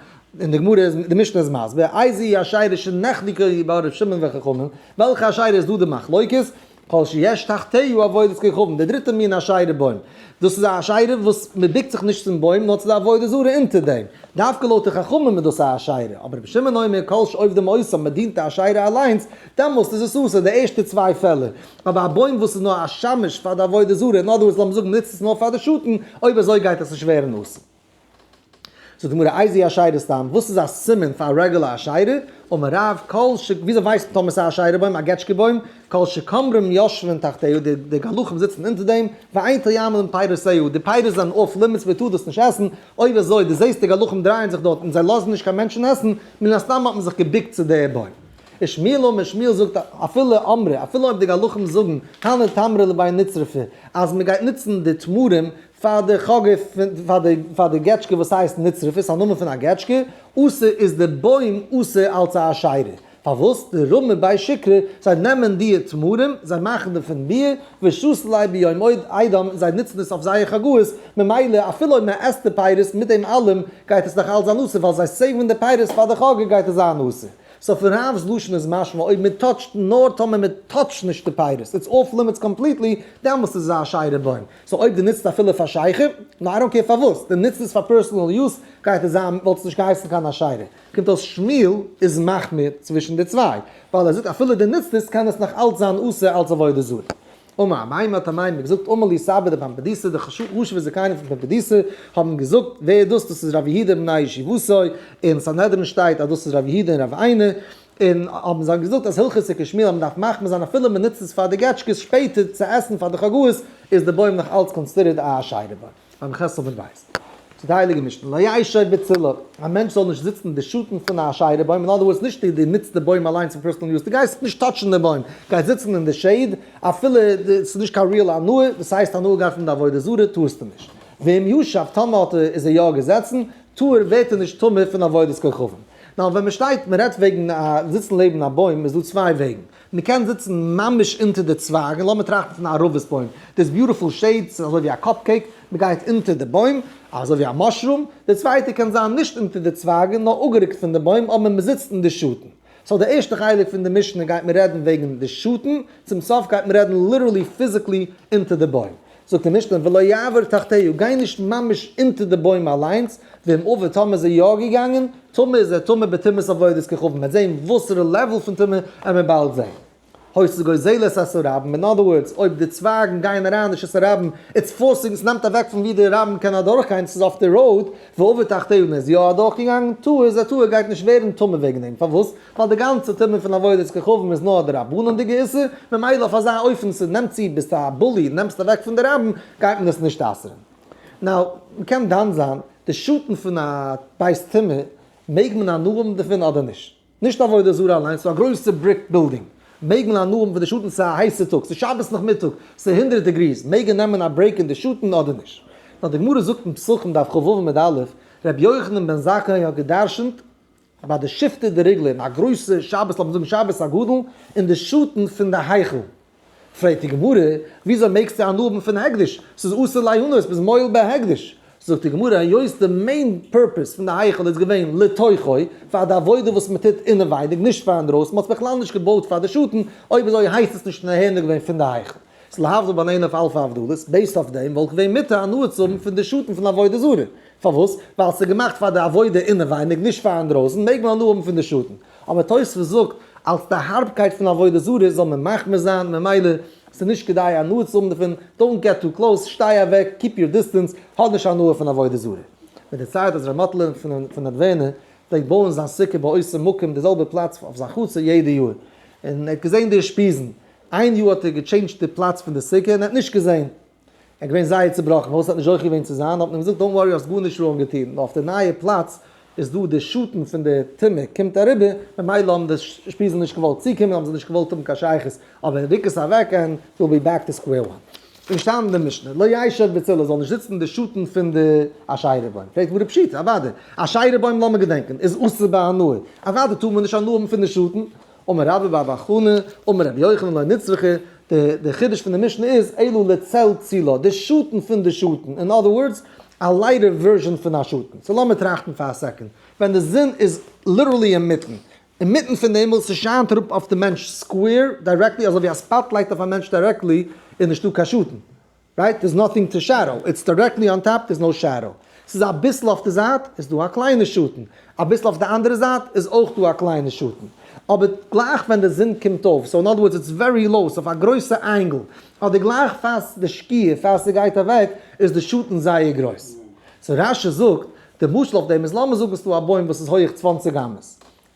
און די גמרא איז, די משנה איז מסביר, איזוהי אשירה שנחלקו בה ר' שמעון וחכמים, וועלכע אשירה איז דא די מחלוקת? כל שיש תחתיה עבודת כוכבים, די דריטע מין אשירה בוים. דאס איז א אשירה וואס מען בוקט זיך נישט צום בוים נאר צו די עבודה זרה אונטער דעם. דווקא לויט די חכמים איז דאס א אשירה, אבער רבי שמעון אומר כל שעובדים אותה, מען דינט די אשירה אליינס, דעמאלסט איז עס אסור, די ערשטע צוויי פעלער. אבער א בוים וואס איז נאר א שמש פאר די עבודה זרה, in other words לאמיר זאגן מען נוצט עס נאר פאר די שאטן, אויב אזוי גייט עס נישט ווערן אסור. זאגט די גמרא איזוהי אשירה סתם, וואס איז א סימן פאר א רעגולער אשירה? אמר רב, כל ש, וויאזוי ווייסט מען טאמער ס'איז א אשירה בוים, א געטשקע בוים? כל שכמרים יושבין תחתיה, די גלחים זיצן אונטער דעם, ואין טועמין פירותיה, די פירות זענען off limits מען טאר דאס נישט עסן, אויב אזוי דו זעסט די גלחים דרייען זיך דארט און זיי לאזן נישט קיין מענטשן עסן, מן הסתם האט מען זיך געבוקט צו די בוים. ושמואל אמר, שמואל זאגט אפילו אמרי, אפילו אויב די גלחים זאגן, הני תמרי לבי נצרפי, אז מען גייט נוצן די תמרים פאר די חגא פאר די געטשקע וואס הייסט נצרפי, ס'איז א נאמען פון א געטשקע, אסור איז די בוים אסור אלץ א אשירה. פארוואס? דרמי ביה שכרא, זיי נעמען די תמרים, זיי מאכן דערפון ביר, ושתו ליה ביום אידם, זיי נוצן עס אויף זייער חגאות, ממילא אפילו אויב מען עסט די פירות מיט דעם אלעם גייט עס נאך אלץ זיין אסור, ווייל זיי save ן די פירות פאר די חגא גייט עס זיין אסור. so פון רב'ס לשון איז משמע אויב מען touch ט נאר טאמער מען touch ט נישט די פירות, it's off limits completely, דעמאלסט איז עס א אשירה בוים. so אויב דו נוצט אפילו פאר שכר, נאר I don't care פארוואס, דו נוצט עס פאר personal use, גייט עס זיין, וואלט עס נישט געהייסן קיין אשירה. קומט אויס שמואל איז מחמיר צווישן די צוויי, ווייל ער זאגט אפילו דו נוצט עס קען עס נאך אלץ זיין אסור אלץ עבודה זרה. אמר אביי האט אביי געזאגט אמר לי סבא דפומבדיתא די חשובע זקנים פון פומבדיתא האבן געזאגט, ווער איז דאס? דאס איז רב יהודה בני ישיבתו, אין סנהדרין שטייט אז דאס איז רב יהודה און רב עינא, און האבן זיי געזאגט אז הלכתא כשמואל אז מען דארף מחמיר זיין אפילו מען נוצט עס פאר די געטשקעס שפעטער צו עסן פאר די חגאות איז די בוים נאך אלץ considered א אשירה בוים. ביים חת ס בית. צו די הייליגע משנה, לא ישב בצלה, א מענטש זאל נישט זיצן אין די שאטן פון א אשירה בוים, אין other words נישט דו נוצט די בוים אליינס פאר personal use, דו גייסט נישט touch ן די בוים, גייסט זיצן אין די shade, אפילו ס'איז נישט קיין real הנאה, דאס הייסט הנאה געהאט פון די עבודה זרה טארסטו נישט. ואם ישב, טאמער האט ער איז ער יא געזעצן, טהור ווערט ער נישט טמא פון עבודת כוכבים. נאר ווען מ'שטייט, מ'רעדט וועגן זיצן לעבן א בוים איז דא צוויי וועגן. מען קען זיצן ממש אונטער די צווייגן, לאמיר טראכטן פון א ערבות בוים, דאס beautiful shade, ס'איז אזוי ווי א cupcake, מען גייט אונטער די בוים, אזוי ווי א mushroom, די צווייטע קען זיין נישט אונטער די צווייגן נאר אפגערוקט פון די בוים אבער מען זיצט אין די שאטן. so די ערשטע חלק פון די משנה גייט מען רעדן וועגן די שאטן, צום סוף גייט מען רעדן literally physically אונטער די בוים. זאגט די משנה ולא יעבור תחתיה, גיי נישט ממש אונטער די בוים אליינס, ואם עבר טאמער איז ער יא געגאנגען, טמא איז ער טמא בטומאת עבודת כוכבים, מ'וועט זען וואסערע level פון טומאה עמער באלד זען. היתה גוזלת את הרבים, אין other words, אויב די צווייגן גייען אריין אין רשות הרבים, it's forcing, ס'נעמט אוועק פון ווי די רבים קען אדורכגיין, ס'איז אויף די road, ועבר תחתיה און ער איז יא אדורכגעגאנגען, טהור איז ער טהור, גייט נישט ווערן טמא וועגן דעם, פארוואס? ווייל די גאנצע טומאה פון עבודת כוכבים איז נאר א דרבנן'דיגע איסור, ממילא אויף אזא אופן ס'נעמט צו ביסט א bully נעמסט אוועק פון די רבים, גייט מען עס נישט אסר'ן. now, מ'קען דן זיין, די שאטן פון א בית טומאה, מעג מען הנאה האבן דערפון אדער נישט? נישט עבודה זרה אליינס, ס'איז א גרויסע brick building, מעג מען הנאה האבן פון די שאטן? ס'איז א הייסע טאג, ס'איז שבת נאכמיטאג, ס'איז הונדרעט degrees, מעג ער נעמען א break אין די שאטן אדער נישט? now די גמרא זאגט אין פסחים דף כ"ו עמוד א', רבי יוחנן בן זכאי האט גע'דרש'נט, ביי די שיפטא דריגלא אין א גרויסע שבת לאמיר זאגן שבת הגדול אין די שאטן פון די היכל. פרעגט די גמרא, וויאזוי מעגסטו הנאה האבן פון הקדש? ס'איז אסור ליהנות, ביסט מועל בהקדש. זאגט די גמרא, היות די main purpose פון די היכל איז געווען לתוכו, פאר די עבודה וואס מען טוט אינעווייניג, נישט פאר אינדרויסן, מען האט עס בכלל נישט געבויט פאר די שאטן, אויב אזוי הייסט עס נישט נהנה געווען פון די היכל. ס'איז להבדיל בין אלף אלפי הבדלות, based אויף דעם וואלט געווען מותר הנאה צו האבן פון די שאטן פון עבודה זרה. פארוואס? ווייל ס'איז געמאכט פאר די עבודה אינעווייניג נישט פאר אינדרויסן, מעג מען הנאה האבן פון די שאטן. אבער תוספות זאגט, אלס די הארבקייט פון עבודה זרה זאל מען מחמיר זיין, ממילא ס'איז נישט כדאי הנאה צו האבן דערפון, don't get too close, שטיי אוועק, keep your distance, האב נישט הנאה פון עבודה זרה. מען דערציילט אז ר' מאטעלע פון נאדווערנע פלעגט בויען זיין סוכה באותו מקום, די זעלבע פלאץ אויף זיין חצר יעדע יאר, און ער האט געזען די אושפיזין, איין יאר האט ער גע change ט די פלאץ פון די סוכה און ער האט נישט געזען. ער איז געווען זייער צובראכן פארוואס ער האט נישט זוכה געווען צו זיין, האט מען אים געזאגט don't worry האסט גארנישט wrong געטון, נאר אויף די נייע פלאץ איז דא די שאטן פון די טומאה קומט אריבער, ממילא האבן די אושפיזין נישט געוואלט צוקומען האבן זיי נישט געוואלט האבן קיין שייכות, אבער רוק עס אוועק and we'll be back to square one. איז געשטאנען אין די משנה, לא ישב בצלה זאל נישט זיצן אין די שאטן פון די אשירה בוים, פרעגט גמרא פשיטא, אוודאי, אשירה בוים לאמיר געדענקען איז אסור בהנאה, אוודאי טאר מען נישט הנאה האבן פון די שאטן, אמר רבה בר בר חנה, אמר רבי יוחנן לא נצרכה, די חידוש פון די משנה איז, אלא לצל צילה, די שאטן פון די שאטן, אין other words, א lighter version פון א שאטן. so לאמיר טראכטן פאר א second, ווען די זון איז literally אינמיטן, אינמיטן פון די הימל, ס'שיינט אראפ אויף די מענטש square, directly, אזוי ווי א spotlight אויף א מענטש directly, איז נישטא קיין שאטן. right? There's nothing to shadow, it's directly on top, there's no shadow. ס'איז אביסל אויף די זייט איז דא א קליינע שאטן, אביסל אויף די אנדערע זייט איז אויך דא א קליינע שאטן, אבער גלייך ווען די זון קומט אויף, so in other words it's very low, ס'איז אויף א גרויסע angle, אדער גלייך פאר די שקיעה, פאר ס'גייט אוועק, איז די שאטן זייער גרויס. so רש"י זאגט, די משל אויף דעם איז לאמיר זאגן ס'דא א בוים וואס איז הויעך 20 אמות.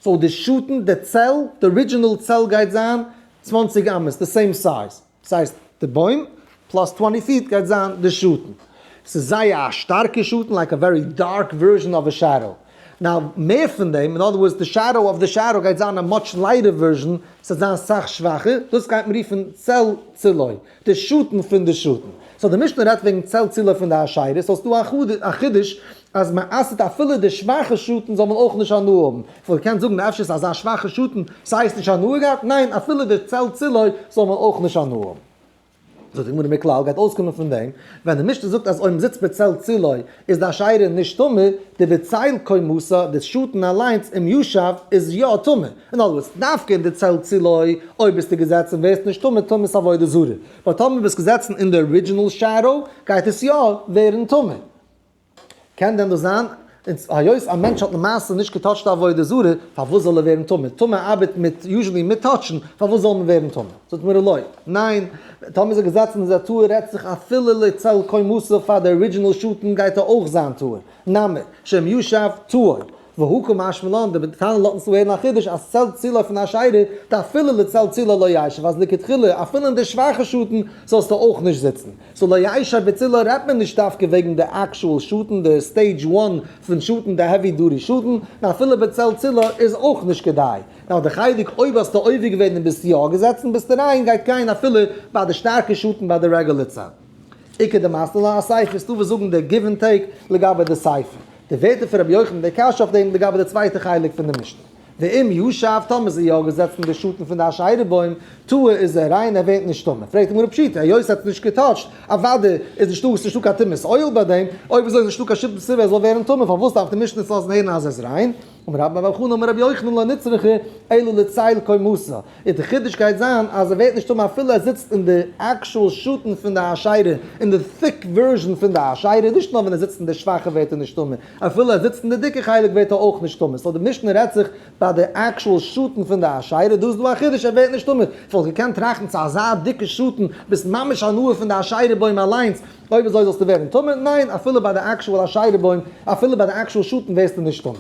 So די שאטן, די צל, די original צל גייט זיין 20 אמות, די same size. דאס הייסט די בוים plus 20 feet גייט זיין די שאטן. ס'איז זייער א שטארקע שאטן, like a very dark version of a shadow. Now, מער פון דעם, in other words, די shadow of the shadow גייט זיין א much lighter version, ס'וועט זיין סאך שוואכער, דאס גייט מען רופן צל צילו, די שאטן פון די שאטן. So די משנה רעדט וועגן צל צילו פון די אשרה, so ס'דא א חידוש אז מען אסר'ט אפילו די שוואכע שאטן זאל מען אויך נישט הנאה האבן. איך וואלט געקענט זאגן אפשר איז אזא שוואכע שאטן ס'הייסט נישט הנאה געהאט, ניין אפילו די צל צילו זאל מען אויך נישט הנאה האבן. זאגט די גמרא מכלל גייט אויסקומען פון דעם, ווען די משנה זאגט אז אויב מען זיצט בצל צילו איז די אשרה נישט טמא, דבצל קומתה, די שאטן אליינס אם ישב איז יא טמא. In other words, דווקא אין די צל צילו אויב ביסטו געזעצן ווערסטו נישט טמא טומאת עבודה זרה, but טאמער ביסט געזעצן אין די original shadow גייט עס יא ווערן טמא. קען דען דאס זיין? היות א מענטש האט למעשה נישט גע touch ט עבודה זרה, פארוואס זאל ער ווערן טמא? טמא ארבעט מיט usually מיט touch ן, פארוואס זאל מען ווערן טמא? זאגט מיר לא, ניין, טאמער איז ער געזעצן איז ער טהור, רעדט זיך אפילו לצל קומתה פאר די original שאטן גייט ער אויך זיין טהור, נמי, שאם ישב טהור. והא קא משמע לן, די תנא לאזט אונז הערן א חידוש אז צל צילו פון אשרה, דאפילו לצל צילו לא ישב, אז לכתחילה אפילו אין די שוואכע שאטן זאלסטו אויך נישט זיצן. So לא ישב בצילו רעדט מען נישט דווקא וועגן די actual שאטן, די stage one פון שאטן, די heavy duty שאטן, נאר אפילו בצל צילו איז אויך נישט כדאי. נאר די חלק אויב האסטו עובר געווען און ביסט יא געזעצן ביסטו ריין גייט גיין אפילו ביי די שטארקע שאטן ביי די regular צל. איכא דמתני לה אסיפא איז דא וואס זאגן די give and take לגבי די סיפא. די ווערטער פון רבי יוחנן די קשיא אויף דעם לגבי די צווייטע חלק פון די משנה. ואם ישב, טאמער איז ער יא געזעצן אין די שאטן פון די אשרה בוים, טהור איז ער ריין, ער ווערט נישט טמא. פרעגט די גמרא פשיטא, היות ער האט נישט גע touch ט, אוודאי איז נישטא, ס'איז נישטא קיין טומאת אוהל ביי דעם, אויב אזוי איז נישטא קיין שום סיבה ער זאל ווערן טמא, פארוואס דארף די משנה עס לאזן הערן אז ער איז ריין? אמר רבה בר בר חנה אמר רבי יוחנן לא נצרכה אלא לצל קומתה, און די חידוש גייט זיין אז ער ווערט נישט טמא אפילו ער זיצט אין די actual שאטן פון די אשרה, אין די thick version פון די אשרה, נישט נאר ווען ער זיצט אין די שוואכע ווערט ער נישט טמא, אפילו ער זיצט אין די דיקע חלק ווערט ער אויך נישט טמא, so די משנה רעדט זיך ביי די actual שאטן פון די אשרה, דא איז דא א חידוש ער ווערט נישט טמא, איך וואלט געקענט טראכטן צו אזא דיקע שאטן ביסט ממש הנאה פון די אשרה בוים אליינס, אויב אזוי זאלסטו ווערן טמא, ניין אפילו ביי די actual אשרה בוים, אפילו ביי די actual שאטן ווערסטו נישט טמא.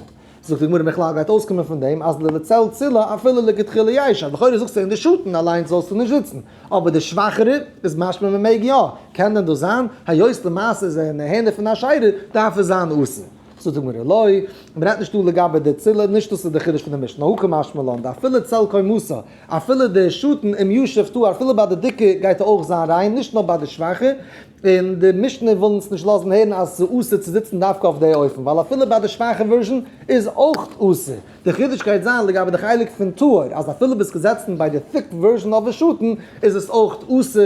זאגט די גמרא מכלל גייט אויסקומען פון דעם אז לצל צילה אפילו לכתחילה ישב, לכאורה זאגסטו אין די שאטן אליינס זאלסטו נישט זיצן, אבער די שוואכערע איז משמע מען מעג יא, קען דען דאס זיין? היות למעשה איז ער נהנה פון אשרה דארף עס זיין אסור. זאגט די גמרא לא, מען רעדט נישט דא לגבי די צילה, נישט דאס איז די חידוש פון די משנה, הא קא משמע לן דאפילו צל קומתה, אפילו די שאטן אם ישב טהור אפילו ביי די דיקע גייט ער אויך זיין ריין, נישט נאר ביי די שוואכע, און די משנה וויל אונז נישט לאזן הערן אז ס'איז אסור צו זיצן דווקא אויף די אופן, ווייל אפילו ביי די שוואכע version איז אויך אסור. די חידוש גייט זיין לגבי די חלק פון טהור, אז אפילו ביסט געזעצן ביי די thick version of די שאטן איז עס אויך אסור,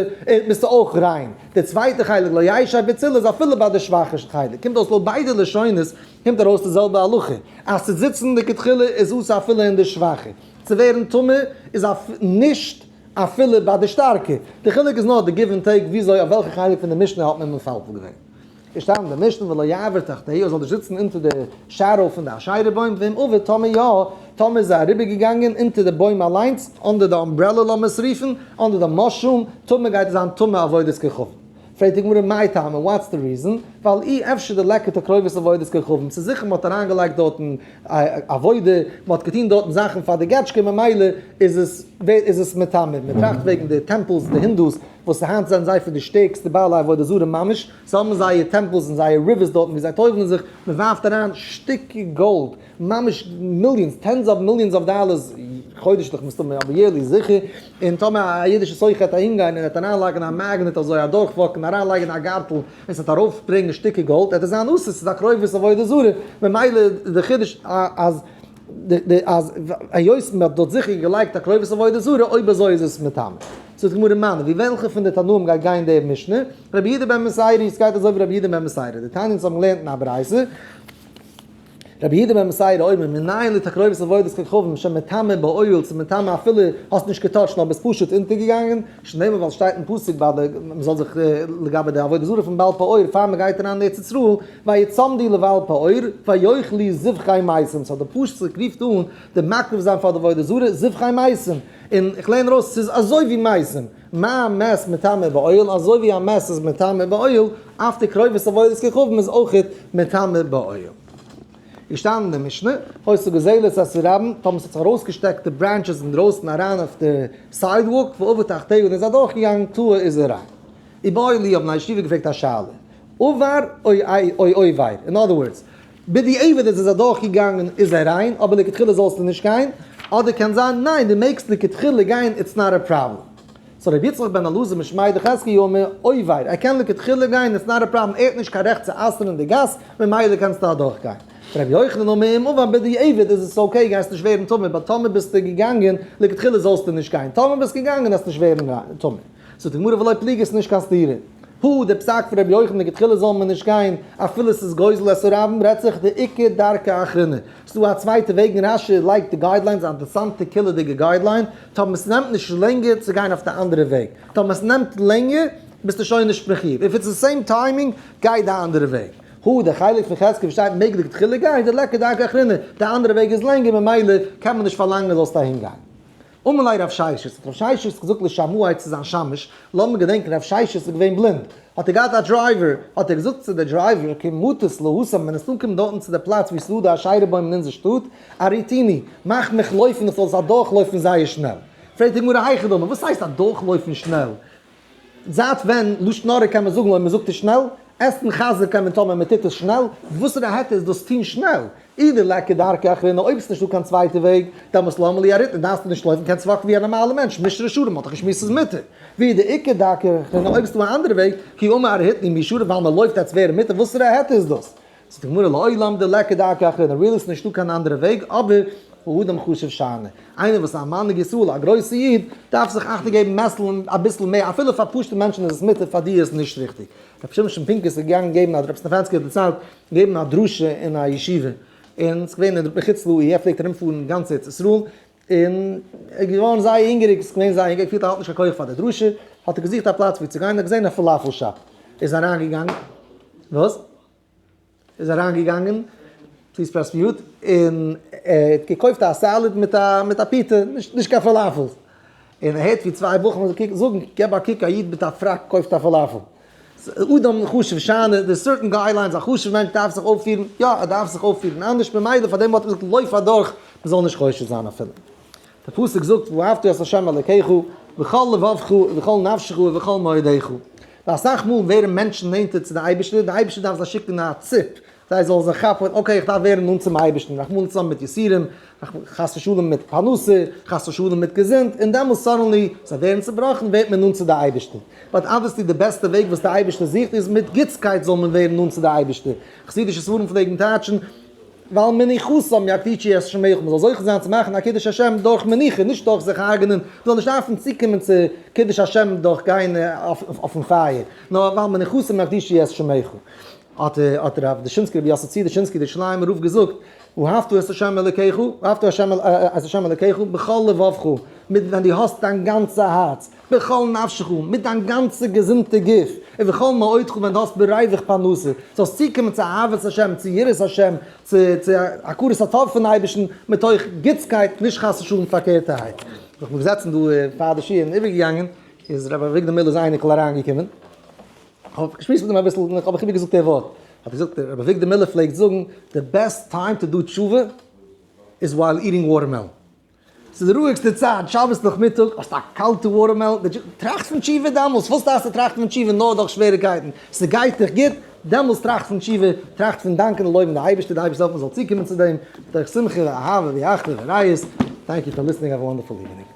ביסטו אויך ריין. די צווייטע חלק לא ישב בצילה איז אפילו ביי די שוואכע חלק. קומט אויס לויט ביידע לשונות קומט ארויס די זעלבע הלכה, אז צו זיצן לכתחילה איז אסור אפילו אין די שוואכע. צו ווערן טמא איז נישט אפילו ביי די שטארקע. די חילוק איז נאר די give and take וויאזוי אויף וועלכע חלק פון די משנה האט מען מפלפל געווען. איז שטייט אין די משנה ולא יעבור תחתיה ער זאל נישט זיצן אונטער די shadow פון די אשרה בוים ואם עבר טאמער יא טאמער איז ער אריבער געגאנגען אונטער די בוים אליינס under די umbrella לאמיר עס רופן under די mushroom טמא גייט עס זיין טמא עבודת כוכבים. פרעגט די גמרא מאי טעמא what's the reason, ווייל אי אפשר דליכא תקרובת עבודת כוכבים, ס'איז זיכער מ'האט אריינגעלייגט דארטן עבודה, מ'האט געטון דארטן זאכן פאר די געטשקע ממילא איז עס איז עס מטמא, מ'טראכט וועגן די temples די הינדוס וואס היינט זענען זיי פון די שטערקסטע בעלי עבודה זרה ממש, זיי האבן זייער temples און זייער rivers דארטן ווי זיי טובל'ן זיך, מ'ווארפט אריין שטיקער גאלד, ממש millions, tens of millions of dollars, חודש'ליך מסתמא, אבער yearly זיכער, און טאמער א אידישע סוחר וועט אהינגיין און וועט אריינלייגן א magnet אזוי אדורך walk ן, אריינלייגן א גארטל, און ס'וועט ארויפברענגען שטיקער גאלד, וועט עס זיין אסור, ס'איז תקרובת עבודה זרה, ממילא די חידוש אז אז היות מען האט דארט זיכער געלייגט תקרובת עבודה זרה, אויב אזוי איז עס מטמא. זאגט די גמרא מני, ווי וועלכע פון די תנאים גייט גיין די משנה? רבי יהודה בן בתירא, ס'גייט אזוי ווי רבי יהודה בן בתירא, דתניא אונז האבן געלערנט אין א ברייתא, רבי יהודה בן בתירא אומר מנין לתקרובת עבודת כוכבים שמטמא באוהל צו מטמא אפילו האסט נישט גע touch ט נאר ביסט פשוט אונטערגעגאנגען, שנאמר ווייל שטייט אין פסוק ביי די מען זאל זיך לגבי די עבודה זרה פון בעל פעור פאר מען גייט אריין אין ארץ ישראל ויצמדו לבעל פעור ויאכלו זבחי מתים so די פסוק רופט אן די מקריב זיין פאר די עבודה זרה זבחי מתים און איך לערן ארויס ס'איז אזוי ווי מתים מה מת מטמא באוהל אזוי ווי א מת איז מטמא באוהל אף תקרובת עבודת כוכבים איז אויכעט מטמא באוהל. געשטאנען אין די משנה, היתה גוזלת את הרבים, טאמער ס'האט זיך ארויסגעשטעקט די branches אינדרויסן אריין אויף די sidewalk, ועבר תחתיה און איז אדורכגעגאנגען, טהור איז ער ריין. איבעיא להו האבן בני ישיבה געפרעגט א שאלה, עבר או עובר? אין other words, בדיעבד איז עס אדורכגעגאנגען איז ער ריין, אבער לכתחילה זאלסטו נישט גיין, אדער קען זיין ניין דו מעגסט לכתחילה גיין it's not א פראבלעם. so רבי יצחק בן אלעזר משמיה דחזקיה אומר עובר, ער קען לכתחילה גיין it's not א פראבלעם ער האט נישט קיין רעכט צו אסר'ן די גאס ממילא קענסטו אדורכגיין. רבי יוחנן אומר אם עבר בדיעבד איז עס okay גייסט נישט ווערן טמא but טאמער ביסטו געגאנגען לכתחילה זאלסטו נישט גיין טאמער ביסט געגאנגען וועסט נישט ווערן טמא. זאגט די גמרא ולא פליגי ס'איז נישט קיין סתירה. הא די פסק פון רבי יוחנן לכתחילה זאל מען נישט גיין אפילו ס'איז גוזל את הרבים רעדט זיך דאיכא דרכא אחרינא. ס'דא א צווייטע וועג און רש"י לייגט די guidelines א אינטערסאנטע קילעדיגע guideline טאמער ס'נעמט נישט לענגער צו גיין אויף די אנדערע וועג טאמער ס'נעמט לענגער ביסטו שוין נישט מחיוב if it's די same timing גיי די אנדערע וועג. הא די חלק פון חזקיה וואס שטייט מעג לכתחילה גיין דליכא דרכא אחרינא די אנדערע וועג איז לענגער ממילא קען מען נישט פארלאנגען זאלסט אהין גיין. אמר ליה רב ששת, האט רב ששת געזאגט לשמעיה צו זיין שמש, לאמיר געדענקען רב ששת איז געווען בלינד, האט ער געהאט א driver, האט ער געזאגט צו די driver, כי מטית להתם, ווען עס אנקומט דארטן צו די פלאץ וואו ס'איז דא די אשירה בוים אין אונזער שטאט, ארהיטני, מאך מיך לויפן איך זאל עס אדורכלויפן זייער שנעל. פרעגט די גמרא היכי דמי, וואס הייסט אדורכלויפן שנעל? זייט ווען לשון הרע קען מען זאגן אויב מען זאגט עס שנעל? עסן חזיר קען מען טאמער מען טוט עס שנעל? וואסערע היתר איז דאס טון שנעל? אי דליכא דרכא אחרינא אויב עס איז נישטא קיין צווייטע וועג, דעמאלס למה לי אריתנא דארפסטו נישט לויפן קענסט walk ן ווי א נארמאלע מענטש, מישרא שרי מען האט דאך געשמועסט ס'איז מותר. ואי דאיכא דרכא אחרינא אויב איז דא א אנדערע וועג, כי אמר ארהיטני מי שרי ווייל מען לויפט עטס ווערן מותר וואסערע היתר איז דאס? זאגט די גמרא לעולם דליכא דרכא אחרינא really ס'איז נישטא קיין אנדערע וועג אבער האדם חשוב שאני, איינער וואס איז א מנהיג ישראל א גרויסע איד דארף זיך אכטונג געבן מעסלן אביסל מער אפילו פאר פשוטע מענטשן איז עס מותר פאר דיר איז נישט ריכטיג. רבי שמשון פינקוס איז געגאנגען געבן א רבי סטעפאנסקי האט דערציילט געבן א דרשה אין א ישיבה און ס'איז געווען אין מחוץ לעיר ער פלעגט ארום פארן גאנץ ארץ ישראל און ער איז געווארן זייער הונגעריג ס'איז געווען זייער הונגעריג פילט ער האט נישט קיין כח פאר די דרשה האט ער געזוכט א פלאץ וואו צו גיין ער האט געזען א פאלאפל shop איז אריינגעגאנגען וואס? איז אריינגעגאנגען, please press mute, און ער האט געקויפט א salad מיט א מיט א פיטע, נישט נישט קיין פאלאפעלס. און ער הערט ווי צוויי בחורים זאגן, געב א קוק א איד מיט א פראק קויפט א פאלאפעל. אדם חשוב שאני, there's certain guidelines, א חשוב'ע מענטש דארף זיך אויפפירן, יא ער דארף זיך אויפפירן אנדערש, ממילא פאר דעם האט ער געזאגט לויף אדורך, מען זאל נישט חושד זיין אפילו. דער פסוק זאגט ואהבת את ה' אלקיך בכל לבבך ובכל נפשך ובכל מאודך. ווייל אסאך מאל ווערן מענטשן נענטער צו די אייבערשטער, די אייבערשטער דארף זיי שיקן א ציפ, זיי זאלן זיך כאפן, okay איך דארף ווערן נאנט צום אייבערשטן, רחמנא ליצלן מיט יסורים, חס ושלום מיט פרנסה, חס ושלום מיט געזונט, און דעמאלס suddenly זיי ווערן צובראכן ווערט מען נאנט צו די אייבערשטער. but obviously די בעסטע וועג וואס די אייבערשטער זוכט איז מיט גוטסקייט זאל מען ווערן נאנט צו די אייבערשטער. חסידישע ספרים פלעגן טייטשן. ועל מנוחתם יקדישו את שמך, מען זאל זוכה זיין צו מאכן א קידוש השם דורך מנוחה, נישט דורך זיך הרג'נען, מען זאל נישט דארפן צוקומען צו קידוש השם דורך גיין אויפן פייער, נאר ועל מנוחתם יקדישו את שמך. האט האט רב דושינסקי רבי יוסף צבי דושינסקי דער ירושלימער רב געזאגט, ואהבת את ה' אלוקיך, ואהבת את ה' אלוקיך בכל לבבך, מיט ווען דו האסט דיין גאנצע הארץ, בכל נפשך, מיט דיין גאנצע געזונטע גוף, ובכל מאודך ווען דו האסט בריווח פרנסה, זאלסט צוקומען צו אהבת השם, צו יראת השם, צו צו הכרת הטוב פון אייבערשטן, מתוך גוטסקייט, נישט חס ושלום פארקערטערהייט. איך בין געזעצן דא פאר די שיעור און איבערגעגאנגען, איז רבי אביגדור מילער'ס אייניקל אריינגעקומען, כ'האב געשמועסט מיט אים אביסל, און כ'האב איבערגעזאגט די ווארט, האט ער געזאגט, רבי אביגדור מילער פלעגט זאגן, the best time to do תשובה is while eating watermelon. ס'איז די רואיגסטע צייט, שבת נאכמיטאג, האסט א קאלטע watermelon, טראכסט פון תשובה דעמאלס, וואס דארפסטו טראכטן פון תשובה נאר דורך שוועריקייטן, ס'גייט דיך גוט, דעמאלס טראכט פון תשובה, טראכט פון דאנקען און לויבן די אייבערשטער, די אייבערשטער זאל העלפן מ'זאל צוקומען צו דעם, מתוך שמחה ואהבה ואחווה ורעות, thank you for listening, have a wonderful evening.